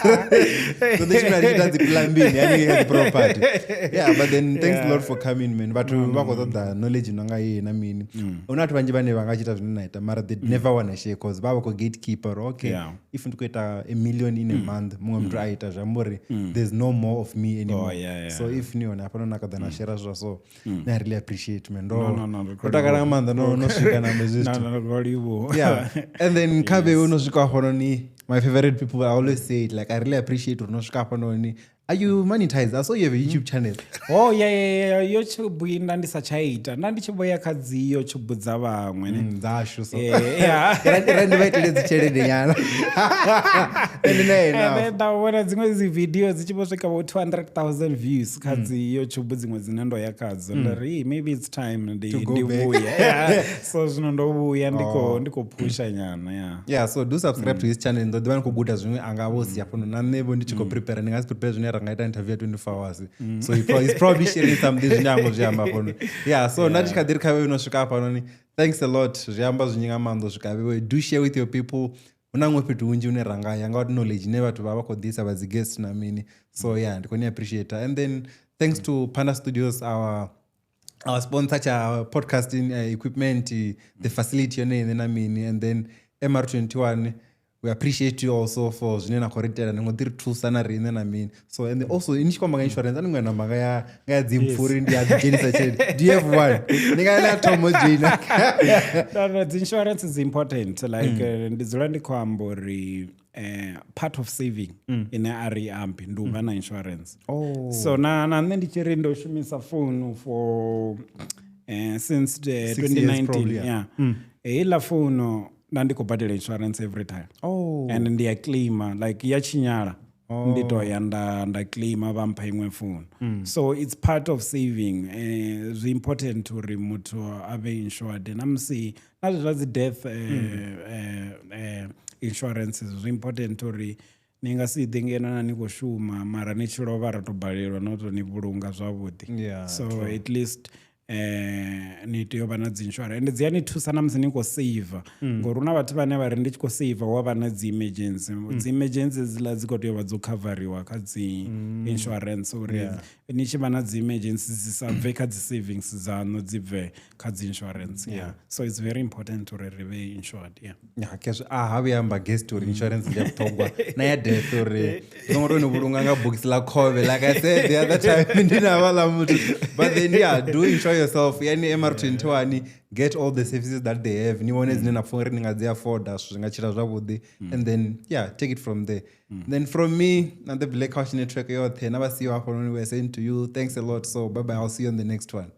So ḓo tshimbila ri tshi ita dzi plumbing haningei kha dzi property. Yeah, but then thanks a lot for coming, man. Vhathu vha khou ṱoḓa knowledge no nga ye na mini. Huna vhathu vhanzhi vhane vha nga tshi ita zwine na ita, mara they never wanna share cause vha vha khou gatekeeper. Okay, if ndi khou ita a million in a month, muṅwe muthu a ita zwi amba uri there's no more of me anymore. Oh, yeah. So if ni hone hafhanoni na ka ḓa na share zwa so, I really appreciate, man. No, no, Ndo takala nga maanḓa no swika na hezwi zwithu. No, no, livhuwa. Yeah. And then kha vhe no swika hafhanoni, my favorite people, I always say it, like I really appreciate uri no swika hafhanoni. Are you monetized? I saw you have a YouTube channel. Oh, yeah, yeah, yeah. YouTube nda ndi sa tsha ita. Nda ndi tshi vho ya kha dzi YouTube dza vhaṅwe, ne? Dzashu, so. Yeah. Ra ndi vha itele dzi tshelede nyana. And then And then nda vhona dziṅwe dzi video dzi tshi vho swika vho 200,000 views kha dzi YouTube dziṅwe dzine ndo ya khadzo. Nda ri, hey, maybe it's time To go ndi back. vhuye. Yeah. So zwino ndo vhuya ndi khou pusha nyana, yeah. Yeah, so do subscribe to his channel. Ndo ḓivha ni khou guda zwiṅwe anga vho sia fhano na nṋe vho ndi tshi khou prepare, ndi nga si prepare zwine ra nga ita interview ya 24 hours. So he's probably sharing something zwine a ngo zwi amba fhano. Yeah, so nda tshi kha ḓi ri kha vhe no swika hafhanoni, thanks a lot. Zwi amba zwinzhi nga maanḓa u swika vhe. Do share with your people. Hu na huṅwe fhethu hunzhi hune ra nga ya nga knowledge ine vhathu vha vha khou ḓisa vha dzi guest na mini. So yeah, ndi khou ni appreciate. And then thanks to Panda Studios, our sponsor cha podcasting equipment, the facility yone ine na mini. And then MR21, we appreciate you also for zwine na khou ri itela, ni ngo ḓi ri thusa na riṋe na mini. So and also ni tshi khou amba nga insurance, a ni ngo ya namba nga ya dzimpfu uri ndi a dzi dzhenisa tshelede. Do you have one? Ni nga ya thoma u dzhoina. No, the insurance is important. Like ndi dzula ndi khou amba uri part of saving ine a ri ambi ndi u vha na insurance. Oh. So na nṋe ndi tshi ri ndo shumisa phone for since the 6 years 2019, probably, yeah. yeah. Heiḽa phone nda ndi khou badela insurance every time. Oh. And ndi ya claima, like ya tshinyala ndi to ya nda claima vha mpha iṅwe phone. So it's part of saving. Zwi important uri muthu a vhe insured. Na musi na zwa dzi death insurances zwi important uri ni nga si ḓi ngeno na ni khou shuma mara ni tshi lovha ra to balelwa no to ni vhulunga zwavhuḓi. Yeah, so at least ni tea u vha na dzi insurance and dzi a ni thusa na musi ni khou save, ngori hu na vhathu vhane vha ri ndi tshi khou save wa vha na dzi emergency. Dzi emergency dziḽa dzi khou tea u vha dzo coveriwa kha dzi insurance uri ni tshi vha na dzi emergency dzi sa bve kha dzi savings dzaṋu, dzi bve kha dzi insurance. Yeah. So it's very important uri ri vhe insured. Yeah. Yeah, kesho a ha vhuya amba guest uri insurance ndi ya vhuṱhogwa na ya death uri songo to ni vhulunga nga bogisi ḽa khovhe, like I said the other time ndi na vhaḽa muthu. But then yeah, do insure yourself. Yani MR21, get all the services that they have. Ni vhone dzine na pfa uri ni nga dzi afforda, zwithu zwi nga tshila zwavhuḓi, and then yeah, take it from there. Then from me and the Black Couch Network yothe na vha siho hafhanoni, we are saying to you thanks a lot. So bye bye, I'll see you on the next one.